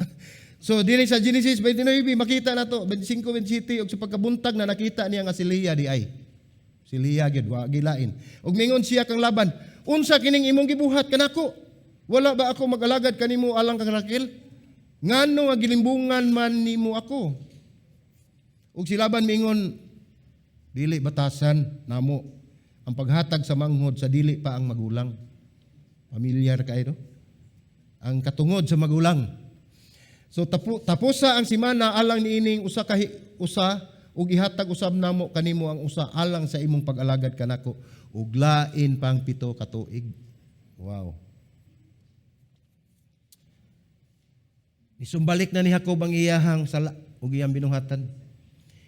A: So dili sa Genesis 29 makita na to 25 27, ug sa pagkabuntag na nakita niya nga si Leah di ay. Si Leah gyud, wa gilain. Ug mingon siya kang Laban, "Unsa kining imong gibuhat kanako? Wala ba ako mag-alagad kanimo alang kang Raquel? Ngano nga gilimbungan man nimo ako?" Ug si Laban mingon, "Dili batasan namo ang paghatag sa manghod sa dili pa ang magulang." Pamilyar kayo, no? Ang katungod sa magulang. So tapusa ang simana alang niining usa ka usa ug ihatag usab namo kanimo ang usa alang sa imong pag-alagad kanako ug lain pang 7 ka tuig. Wow. Nisumbalik na ni Jacob ang iyahang sala ug iyang binuhatan.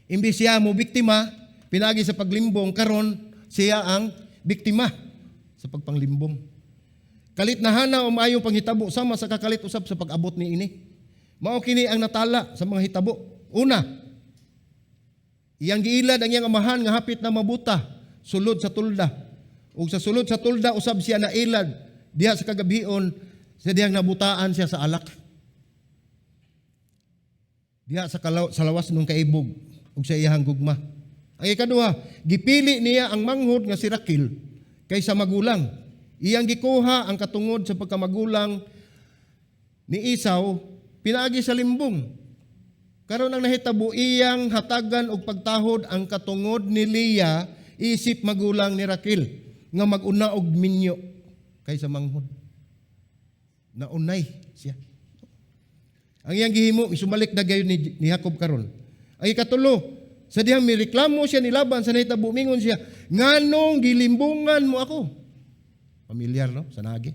A: Imbis siya mo biktima pinagi sa paglimbong, karon siya ang biktima sa pagpanglimbong. Kalit na hana o maayong panghitabo sama sa kakalit usab sa pag-abot ni ini. Mao kini ang natala sa mga hitabo. Una, iyang giilad ang iyang amahan nga hapit na mabuta sulod sa tulda. Ug sa sulod sa tulda usab siya nailad diha sa kagabion sa dihang nabutaan siya sa alak. Diha sa lawas nung kaibog ug sa iyahang gugma. Ang ikaduha, gipili niya ang manghod nga si Raquel kaysa magulang. Iyang gikuha ang katungod sa pagkamagulang ni Esau pinaagi sa limbong. Karon ang nahitabo, iyang hatagan og pagtahod ang katungod ni Leah isip magulang ni Raquel nga mag-una og minyo kaysa manghod. Naunay siya. Ang iyang gihimo, isumalik na gayon ni Jacob karon. Ang ikatulo, sa dihang mireklamo siya ni Laban sa nahitabo, mingon siya, "Nganong gilimbungan mo ako?" Pamilyar, no? Sa nagi.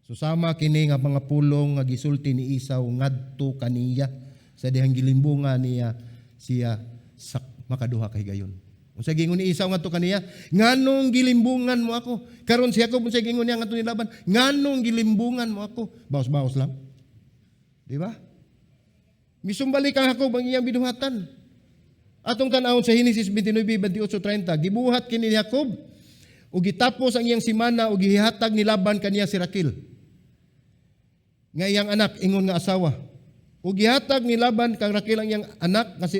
A: So sama kini nga mga pulong nga gisulti ni Esau ngadto kaniya sa dihang gilimbungan niya siya sa makaduha kay gayon. Unsa gingon ni Esau ngadto kaniya? "Nganong gilimbungan mo ako?" Karon si Jacob, unsa gingon niya ngadto ni Laban? "Nganong gilimbungan mo ako?" Baos-baos lang. Di ba? Misumbalik ang Jacob ang iyang binuhatan. Atong tan-awon sa Genesis 29, 28, 30, gibuhat kini ni Jacob ug gitapos ang iyang simana ug gihatag ni Laban kaniya si Raquel nga iyang anak ingon nga asawa. Ug gihatag ni Laban kang Raquel ang iyang anak nga si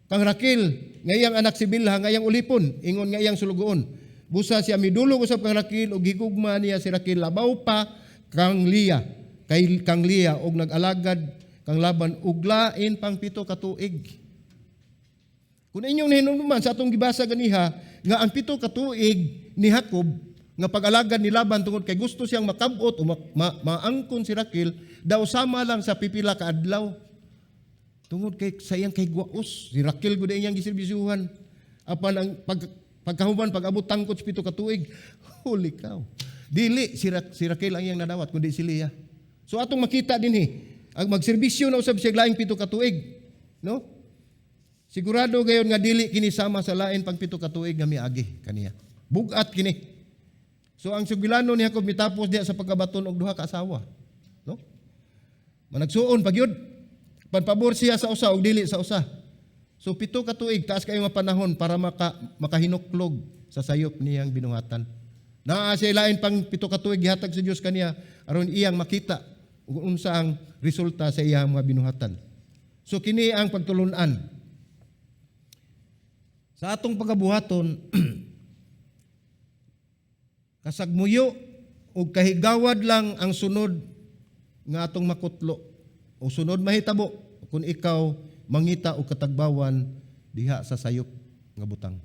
A: kang Raquel nga iyang anak si Bilha nga iyang ulipon ingon nga iyang sulugoon. Busa siya midulog usab kang Raquel ug gigugma niya si Raquel labaw pa kang Leah kay kang Leah ug nag-alagad kang Laban ug lain pang 7 ka tuig. Kung inyong nahinumduman sa atong gibasa ganiha nga ang 7 ka tuig ni Jacob nga pag-alagad ni Laban tungod kay gusto siyang makabot o maangkon si Raquel daw sama lang sa pipila ka adlaw. Tungod kay sa iyang kahigwaos, si Raquel gud iyang giserbisyuhan. Apan ang pagkahuman pag-abot tangkot sa 7 ka tuig, holy cow. Dili si Raquel ang iyang nadawat kundi si Leah. So atong makita dinhi, ang magserbisyo na usab siya laing 7 ka tuig, no? Sigurado gayon nga dili kini sama sa lain pang 7 ka tuig nga miagi kaniya. Bugat kini. So ang sugilano ni Jacob mitapos diha sa pagkabaton og duha ka asawa, no? Managsuon pagyud. Panpabor siya sa usa ug dili sa usa. So 7 ka tuig, taas kayo nga panahon para makahinuklog sa sayop niyang binuhatan. Naa siya lain pang 7 ka tuig gihatag sa Dios kaniya aron iyang makita ug unsa ang resulta sa iyang mga binuhatan. So kini ang pagtulunan. Sa atong pagabuhaton, kasagmuyo ug kahigawad lang ang sunod nga atong makutlo o sunod mahitabo kung ikaw mangita og katagbawan diha sa sayop nga butang.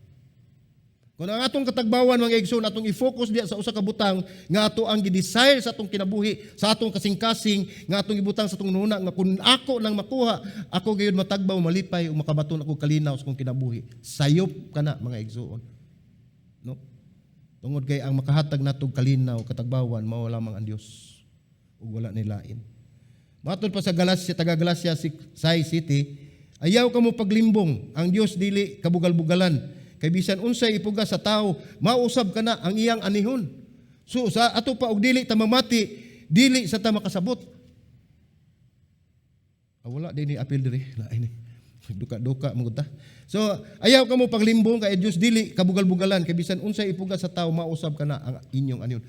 A: Kung ang atong katagbawan, mga igsoon, atong i-focus diha sa usa ka butang nga ato ang gi-desire sa atong kinabuhi, sa atong kasing-kasing, nga atong ibutang sa atong nuna nga kung ako nang makuha, ako gayud matagbaw, malipay ug makabaton ako kalinaw sa akong kinabuhi. Sayop kana, mga igsoon. No? Tungod kay ang makahatag natog kalinaw, katagbawan, mao lamang ang Dios ug wala nilain. Matod pa sa Galacia, taga Galacia 6 City, "Ayaw kamo paglimbong, ang Dios dili kabugal-bugalan. Kay bisan unsay ipugas sa tao, mausab kana ang iyang anihon." So sa ato pa og dili ta mamati, dili sa ta makasabot. Ah, wala din ni apil diri, lain ni. Duka-duka man ta. So ayaw kamo paglimbong kay Dios dili kabugal-bugalan, kay bisan unsay ipugas sa tao, mausab kana ang inyong anihon.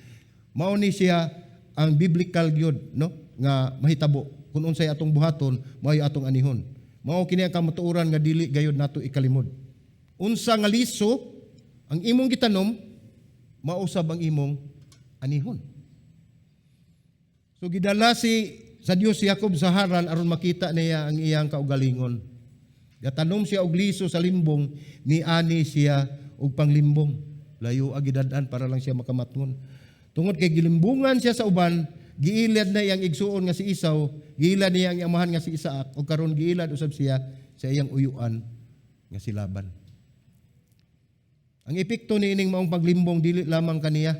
A: Mao ni siya ang biblical gyud, no, nga mahitabo kung unsay atong buhaton, mao atong anihon. Mao kini ang kamatuoran nga dili gayud nato ikalimod. Unsa nga liso ang imong gitanom, mausab ang imong anihon. So gidala si sa Dios si Jacob sa Haran aron makita niya ang iyang kaugalingon. Gatanom siya og liso sa limbong, niani siya og panglimbong. Layo ang gidad-an para lang siya makamatngon. Tungod kay gilimbungan siya sa uban, giilad na iyang igsuon nga si Esau, giilad niya ang amahan nga si Isaac, ug karon giilad usab siya sa iyang uyuan nga si Laban. Ang epekto ni ining maong paglimbong dili lamang kaniya,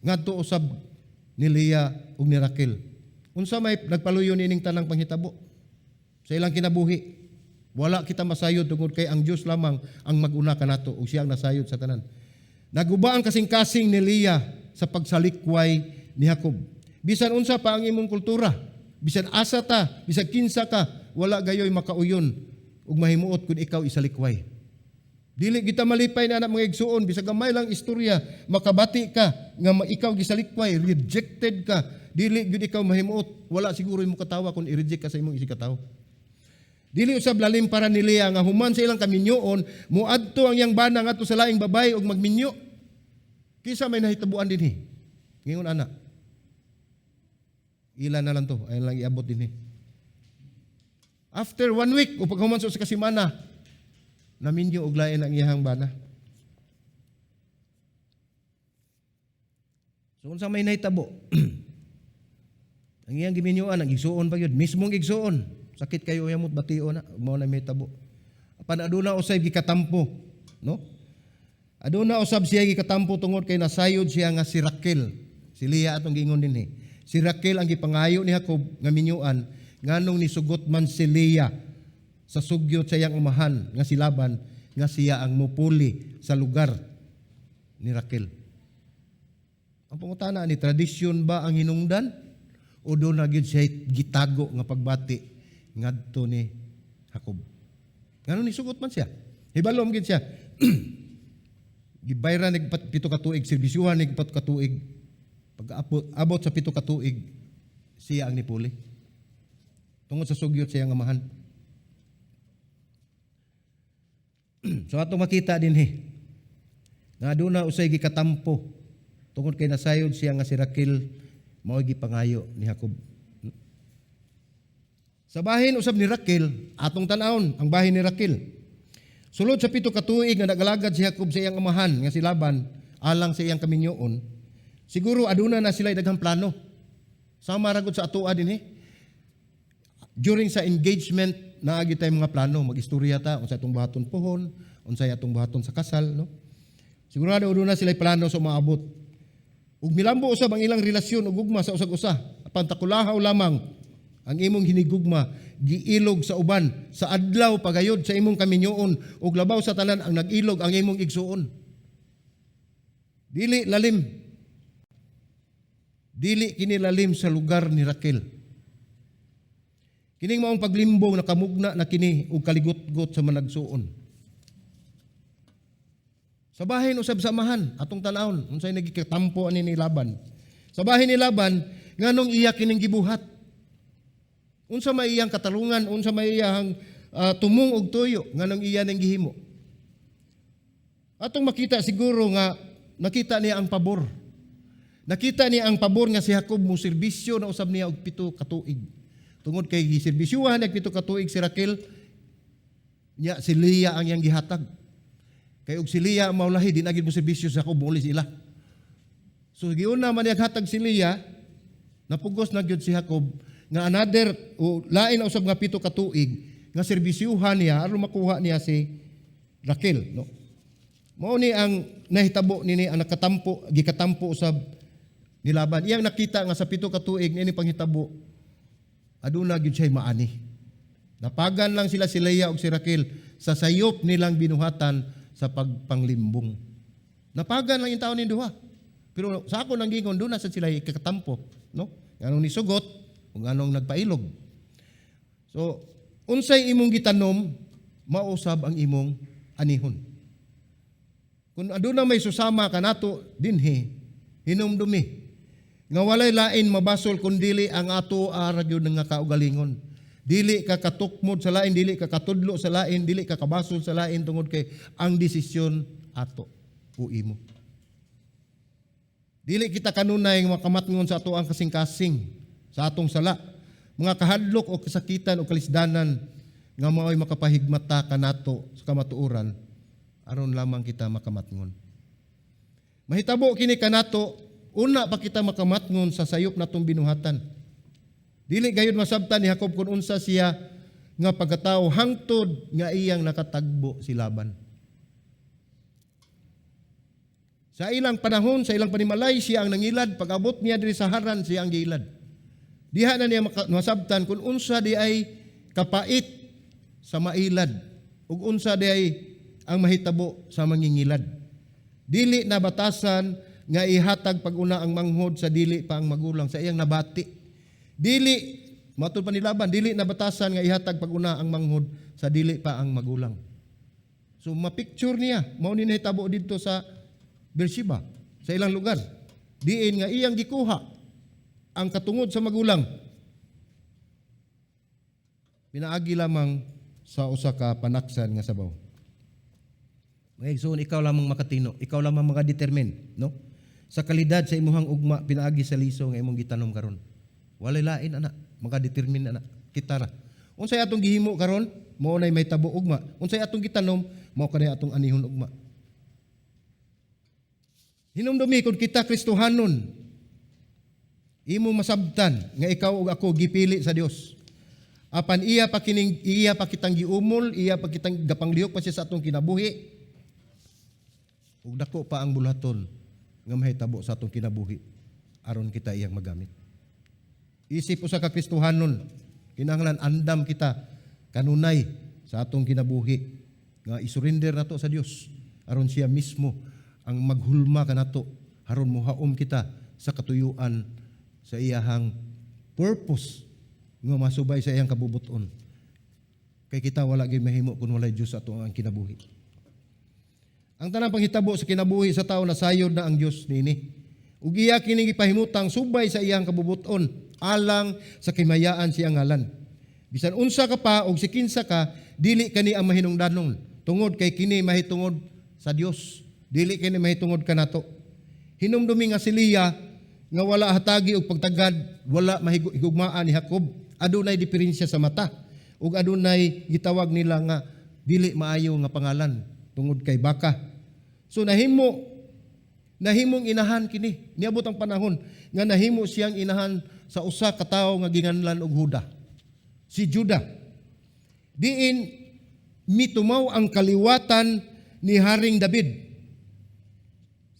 A: ngadto usab ni Leah ug ni Raquel. Unsa may nagpaluyo niining tanang panghitabo sa ilang kinabuhi? Wala kita masayod tungod kay ang Dios lamang ang mag-una kanato ug siya ang nasayod sa tanan. Naguba ang kasing-kasing ni Leah sa pagsalikway ni Jacob. Bisan unsa pa ang imong kultura, bisan asa ta, bisan kinsa ka, wala gayoy makauyon ug mahimuot kung ikaw isalikway. Dili kita malipay na mga igsuon, bisag gamay lang istorya, makabati ka nga ikaw gisalikway, rejected ka, dili gyud ikaw mahimuot. Wala siguro imo katawa kung i-reject ka sa imong isigkatawo. Dili usab lalim para ni Leah nga human sa ilang kaminyoon, muadto ang iyang bana ngadto sa laing babae ug magminyo. Kinsa may nahitabuan dinhi? Ngingon ana. Ila na lang to, ayon lang iabot dinhi. After one week, o paghuman sa kasimana, naminyo og lain ang iyang bana. So unsa may nahitabo? Ang iyang giminyuan, ang igsuon pa yun. Mismong igsuon. Sakit kayo yamot batio na. Mao na may tabo. Apan aduna usay gikatampo, no? Aduna usab siya gikatampo tungod kay nasayod siya nga si Raquel. Si Leah atong giingon dinhi. Si Raquel ang gipangayo ni Jacob nga minyuan, nganong nisugot man si Leah sa sugyot sa iyang umahan nga si Laban nga siya ang mupuli sa lugar ni Raquel. Ang pangutana ni, tradisyon ba ang hinungdan o do na gyud siya gitago nga pagbati ngadto ni Jacob? Ngano nisugot man siya? Hibalo man gyud siya. Gibayran nig 7 ka tuig, serbisyuhan nig 7 ka tuig. Pag abot sa 7 ka tuig, siya ang nipuli. Tungod sa sugyot sa iyang amahan. So atong makita dinhi nga aduna usay gikatampo tungod kay nasayod siya nga si Raquel mao gipangayo ni Jacob. Sa bahin usab ni Raquel, atong tan-awon ang bahin ni Raquel. Sulod sa 7 ka tuig nga nagalagad si Jacob sa iyang amahan nga si Laban alang sa iyang kaminyoon, siguro aduna na sila daghang plano. Sama ra gud sa atoa dinhi. During sa engagement, naagi tayo mga plano, mag-istorya ta unsa atong buhaton puhon, unsay atong buhaton sa kasal, no? Sigurado aduna sila plano sa umaabot. Ug milambo usab ang ilang relasyon ug gugma sa usag usa. Apan takulahaw lamang ang imong hinigugma giilog sa uban sa adlaw pagayod sa imong kaminyoon, ug labaw sa tanan ang nag-ilog ang imong igsuon. Dili lalim. Dili kini lalim sa lugar ni Raquel. Kining maong paglimbong, nakamugna na kini og kaligutgot sa managsuon. Sa bahin usab sa amahan, atong tan-awon unsay nagikatampo ani ni Laban. Sa bahin ni Laban, nganong iya kining gibuhat? Unsa may iyang katarungan, unsa may iyang tumong og tuyo, nganong iya ning gihimo? Atong makita siguro nga nakita niya ang pabor. Nakita niya ang pabor nga si Jacob mo serbisyo na usab niya og 7 ka tuig. Tungod kay giserbisyuhan niya 7 ka tuig si Raquel, niya si Leah ang iyang gihatag. Kay og si Leah ang maulahi, di na gid mo serbisyo sa Jacob, muuli sila. So giuna man niya hatag si Leah, napugos na gyud si Jacob nga another o lain na usab nga 7 ka tuig nga serbisyuhan niya aron makuha niya si Raquel, no? Mao ni ang nahitabo nini, ang nakatampo, gikatampo usab ni Laban. Iyang nakita nga sa 7 ka tuig niini panghitabo, aduna gyud siya maani. Napagan lang sila, si Leah ug si Raquel, sa sayop nilang binuhatan sa pagpanglimbong. Napagan lang yung tao ni duha. Pero sa ako nang gingon, doon na sa sila ikakatampo, no? Nganong nisugot ug nganong nagpailog. So, unsay imong gitanom, mausab ang imong anihon. Kung aduna may susama kanato dinhi, hinumdumi nga walay lain mabasol kun dili ang ato ara gyud nga kaugalingon. Dili ka katukmod sa lain, dili ka katudlo sa lain, dili ka kabasol sa lain tungod kay ang desisyon ato o imo. Dili kita kanunay nga makamatngon sa ato ang kasing-kasing sa atong sala. Mga kahadlok o kasakitan o kalisdanan nga mao'y makapahigmata kanato sa kamatuoran aron lamang kita makamatngon. Mahitabo kini kanato una pa kita makamatngon sa sayop natong binuhatan. Dili gayud masabtan ni Jacob kung unsa siya nga pagkatao hangtod nga iyang nakatagbo si Laban. Sa ilang panahon, sa ilang panimalay, siya ang nangilad. Pag-abot niya diri sa Haran, siya ang giilad. Diha na niya masabtan kung unsa di ay kapait sa mailad ug unsa di ay ang mahitabo sa mangingilad. Dili na batasan nga ihatag pag-una ang manghod sa dili pa ang magulang sa iyang nabati. Dili matud pa ni Laban, dili na batasan nga ihatag pag-una ang manghod sa dili pa ang magulang. So ma-picture niya, mao ni nahitabo didto sa Beersheba, sa ilang lugar. Diin nga iyang gikuha ang katungod sa magulang. Pinaagi lamang sa usa ka panaksan nga sabaw. Mga igsoon, ikaw lamang makatino, ikaw lamang makadetermine, no? Sa kalidad sa imuhang ugma pinaagi sa liso nga imong gitanom karon. Walay lain ana, makadetermine ana, kita ra. Unsay atong gihimo karon, mao nay mahitabo ugma. Unsay atong gitanom, mao kanay atong anihon ugma. Hinumdumi kung kita Kristohanon, imo masabtan nga ikaw ug ako gipili sa Dios. Apan iya pa kining iya pa kitang giumol, iya pa kitang gapanglihok pa siya sa atong kinabuhi. Ug dako pa ang buluhaton nga mahitabo sa atong kinabuhi aron kita iyang magamit. Isip usa ka Kristohanon, kinahanglan andam kita kanunay sa atong kinabuhi nga isurrender nato sa Dios aron siya mismo ang maghulma kanato aron mohaom kita sa katuyuan sa iyahang purpose nga masubay sa iyang kabubuton. Kay kita wala gyud mahimo kung walay Dios sa ato ang kinabuhi. Ang tanang panghitabo sa kinabuhi sa tao, nasayod na ang Dios niini. Ug iya kini gipahimutang subay sa iyang kabubuton alang sa kimayaan siyang ngalan. Bisan unsa ka pa og si kinsa ka, dili kani ang mahinungdanon tungod kay kini mahitungod sa Dios. Dili kini mahitungod kanato. Hinumdumi nga si Leah nga wala hatagi og pagtagad, wala mahigugmaan ni Jacob. Adunay diferensya sa mata ug adunay gitawag nila nga dili maayo nga pangalan tungod kay baka. So nahimong inahan kini. Niabot ang panahon nga nahimo siyang inahan sa usa ka tawo nga ginganlan og Huda. Si Judah. Diin mitumaw ang kaliwatan ni Haring David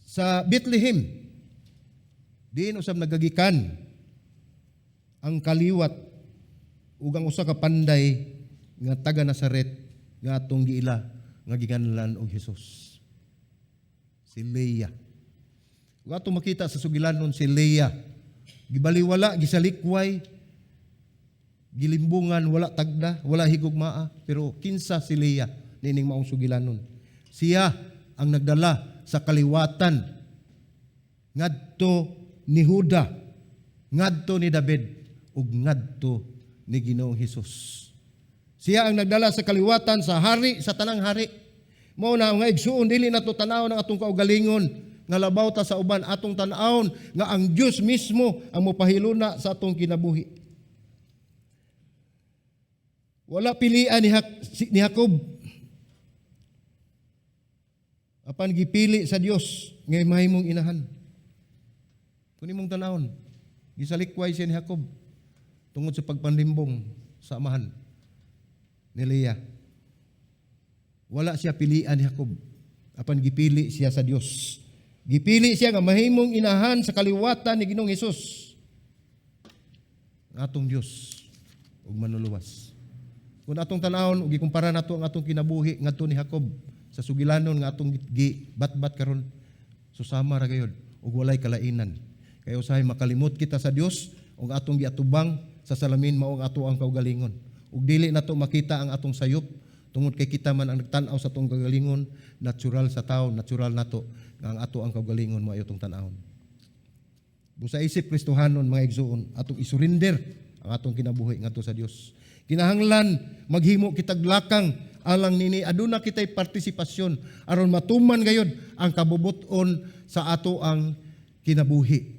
A: sa Bethlehem. Diin usab nagagikan ang kaliwat ug ang usa ka panday nga taga Nazaret nga atong giila nga giganlan og Jesus. Si Leah. Ug atong makita sa sugilanon si Leah. Gibaliwala, gisalikway. Gilimbungan, wala tagda, wala higugmaa, pero kinsa si Leah nining maong sugilanon? Siya ang nagdala sa kaliwatan ngadto ni Huda, ngadto ni David, ug ngadto ni Ginoong Hesus. Siya ang nagdala sa kaliwatan sa hari, sa tanang hari. Mao na nga, igsuon, dili nato tan-awon ang atong kaugalingon nga labaw ta sa uban, atong tan-awon nga ang Dios mismo ang mopahiluna sa atong kinabuhi. Wala pilian ni Jacob. Apan gipili sa Dios nga mahimong inahan. Kung imong tanawon, gisalikway siya ni Jacob tungod sa pagpanlimbong sa amahan ni Leah. Wala siya pilian ni Jacob. Apan gipili siya sa Dios. Gipili siya nga mahimong inahan sa kaliwatan ni Ginoong Hesus, ang atong Dios ug manluluwas. Kung atong tanawon ug gikumpara nato ang atong kinabuhi ngadto ni Jacob sa sugilanon nga atong gibatbat karon, susama ra gayud ug walay kalainan. Kay usahay makalimot kita sa Dios ug atong giatubang sa salamin mao ang ato ang kaugalingon. Ug dili nato makita ang atong sayop tungod kay kita man ang nagtan-aw sa atong kaugalingon, natural sa tao, natural nato nga ang ato ang kaugalingon mao atong tan-awon. Busa isip Kristohanon, mga igsuon, atong isurrender ang atong kinabuhi ngadto sa Dios. Kinahanglan maghimo kitag lakang alang nini, aduna kitay partisipasyon aron matuman gayud ang kabubut-on sa ato ang kinabuhi.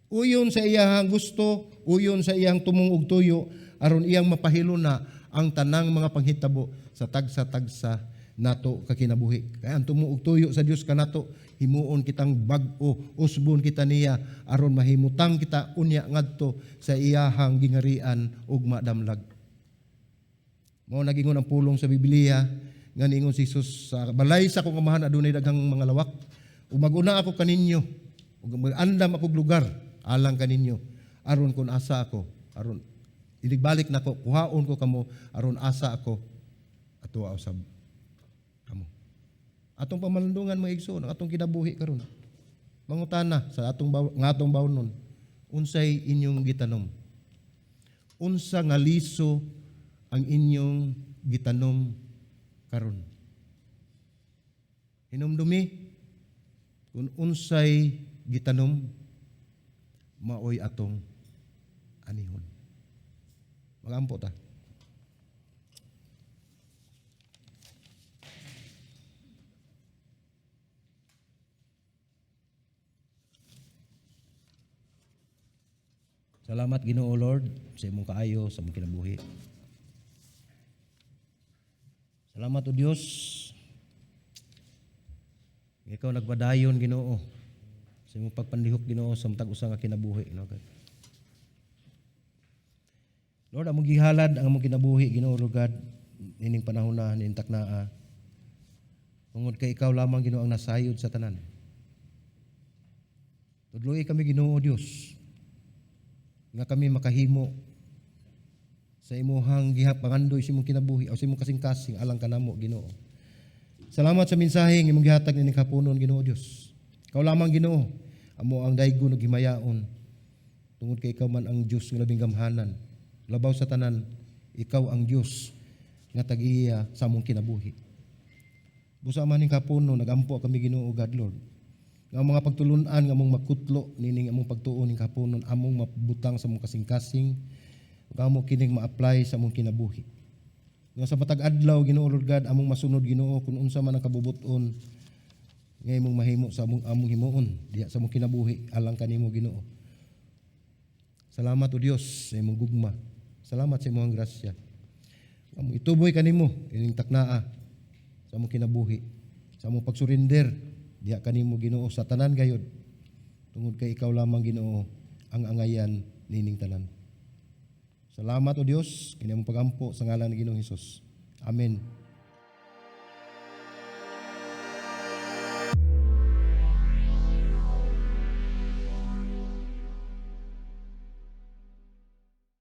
A: Uyon sa iyang gusto, uyon sa iyang tumong ug tuyo aron iyang mapahiluna ang tanang mga panghitabo sa tagsa-tagsa nato ka kinabuhi. Kaya ang tumong ug tuyo sa Dios kanato, himuon kitang bag-o, usbon kita niya aron mahimutang kita unya ngadto sa iyahang gingarian ug madamlag. Mao nagingon ang pulong sa Biblia nga niingon si Jesus, "Sa balay sa akong amahan adunay daghang mga lawak. Ug maguna ako kaninyo ug mag-andam akong lugar alang kaninyo aron kun asa ako, aron inigbalik nako, kuhaon ko kamo aron asa ako ato usab kamo." Atong pamalandungan, mga igsoon, ang atong kinabuhi karon. Mangutana sa atong nga atong bawnon, unsay inyong gitanom? Unsa nga liso ang inyong gitanom karon? Hinumdumi, kung unsay gitanom, maoy atong anihon. Magampo ta. Salamat, Ginoo Lord, sa imong kaayo sa imong kinabuhi. Salamat, O Dios. Ikaw nagpadayon, Ginoo, sa imong pagpanlihok, Ginoo, sa matag usa nga kinabuhi, Ginoo God. Lord, among gihalad ang among kinabuhi, Ginoo Lord God, nining panahon na nining taknaa. Tungod kay ikaw lamang, Ginoo, ang nasayod sa tanan. Tudloy kami, Ginoo Dios, nga kami makahimo sa imuhang gihapangandoy sa imong kinabuhi o sa imong kasing-kasing alang kanamo, Ginoo. Salamat sa mensahe nga imong gihatag nining haponon, Ginoo Dios. Ikaw lamang, Ginoo, amo ang daygon ug himayaon tungod kay ikaw man ang Dios nga labing gamhanan. Labaw sa tanan, ikaw ang Dios nga tag-iya sa among kinabuhi. Busa man ning haponon, nagampo kami, Ginoo God Lord, nga ang mga pagtulunan nga among makutlo nining among pagtuon ning haponon, among mabutang sa among kasing-kasing ug amo kining ma-apply sa among kinabuhi. Nga sa matag adlaw, Ginoo Lord God, among masunod, Ginoo, kung unsa man ang kabubut-on nga imong mahimo sa among himuon diha sa among kinabuhi alang kanimo, Ginoo. Salamat, O Dios, sa imong gugma. Salamat sa imong grasya. Among ituboy kanimo ining taknaa sa among kinabuhi, sa among pagsurrender diha kanimo, Ginoo, sa tanan gayud, tungod kay ikaw lamang, Ginoo, ang angayan nining tanan. Salamat, O Dios, kini among pagampo sa ngalan ni Ginoong Hesus. Amen.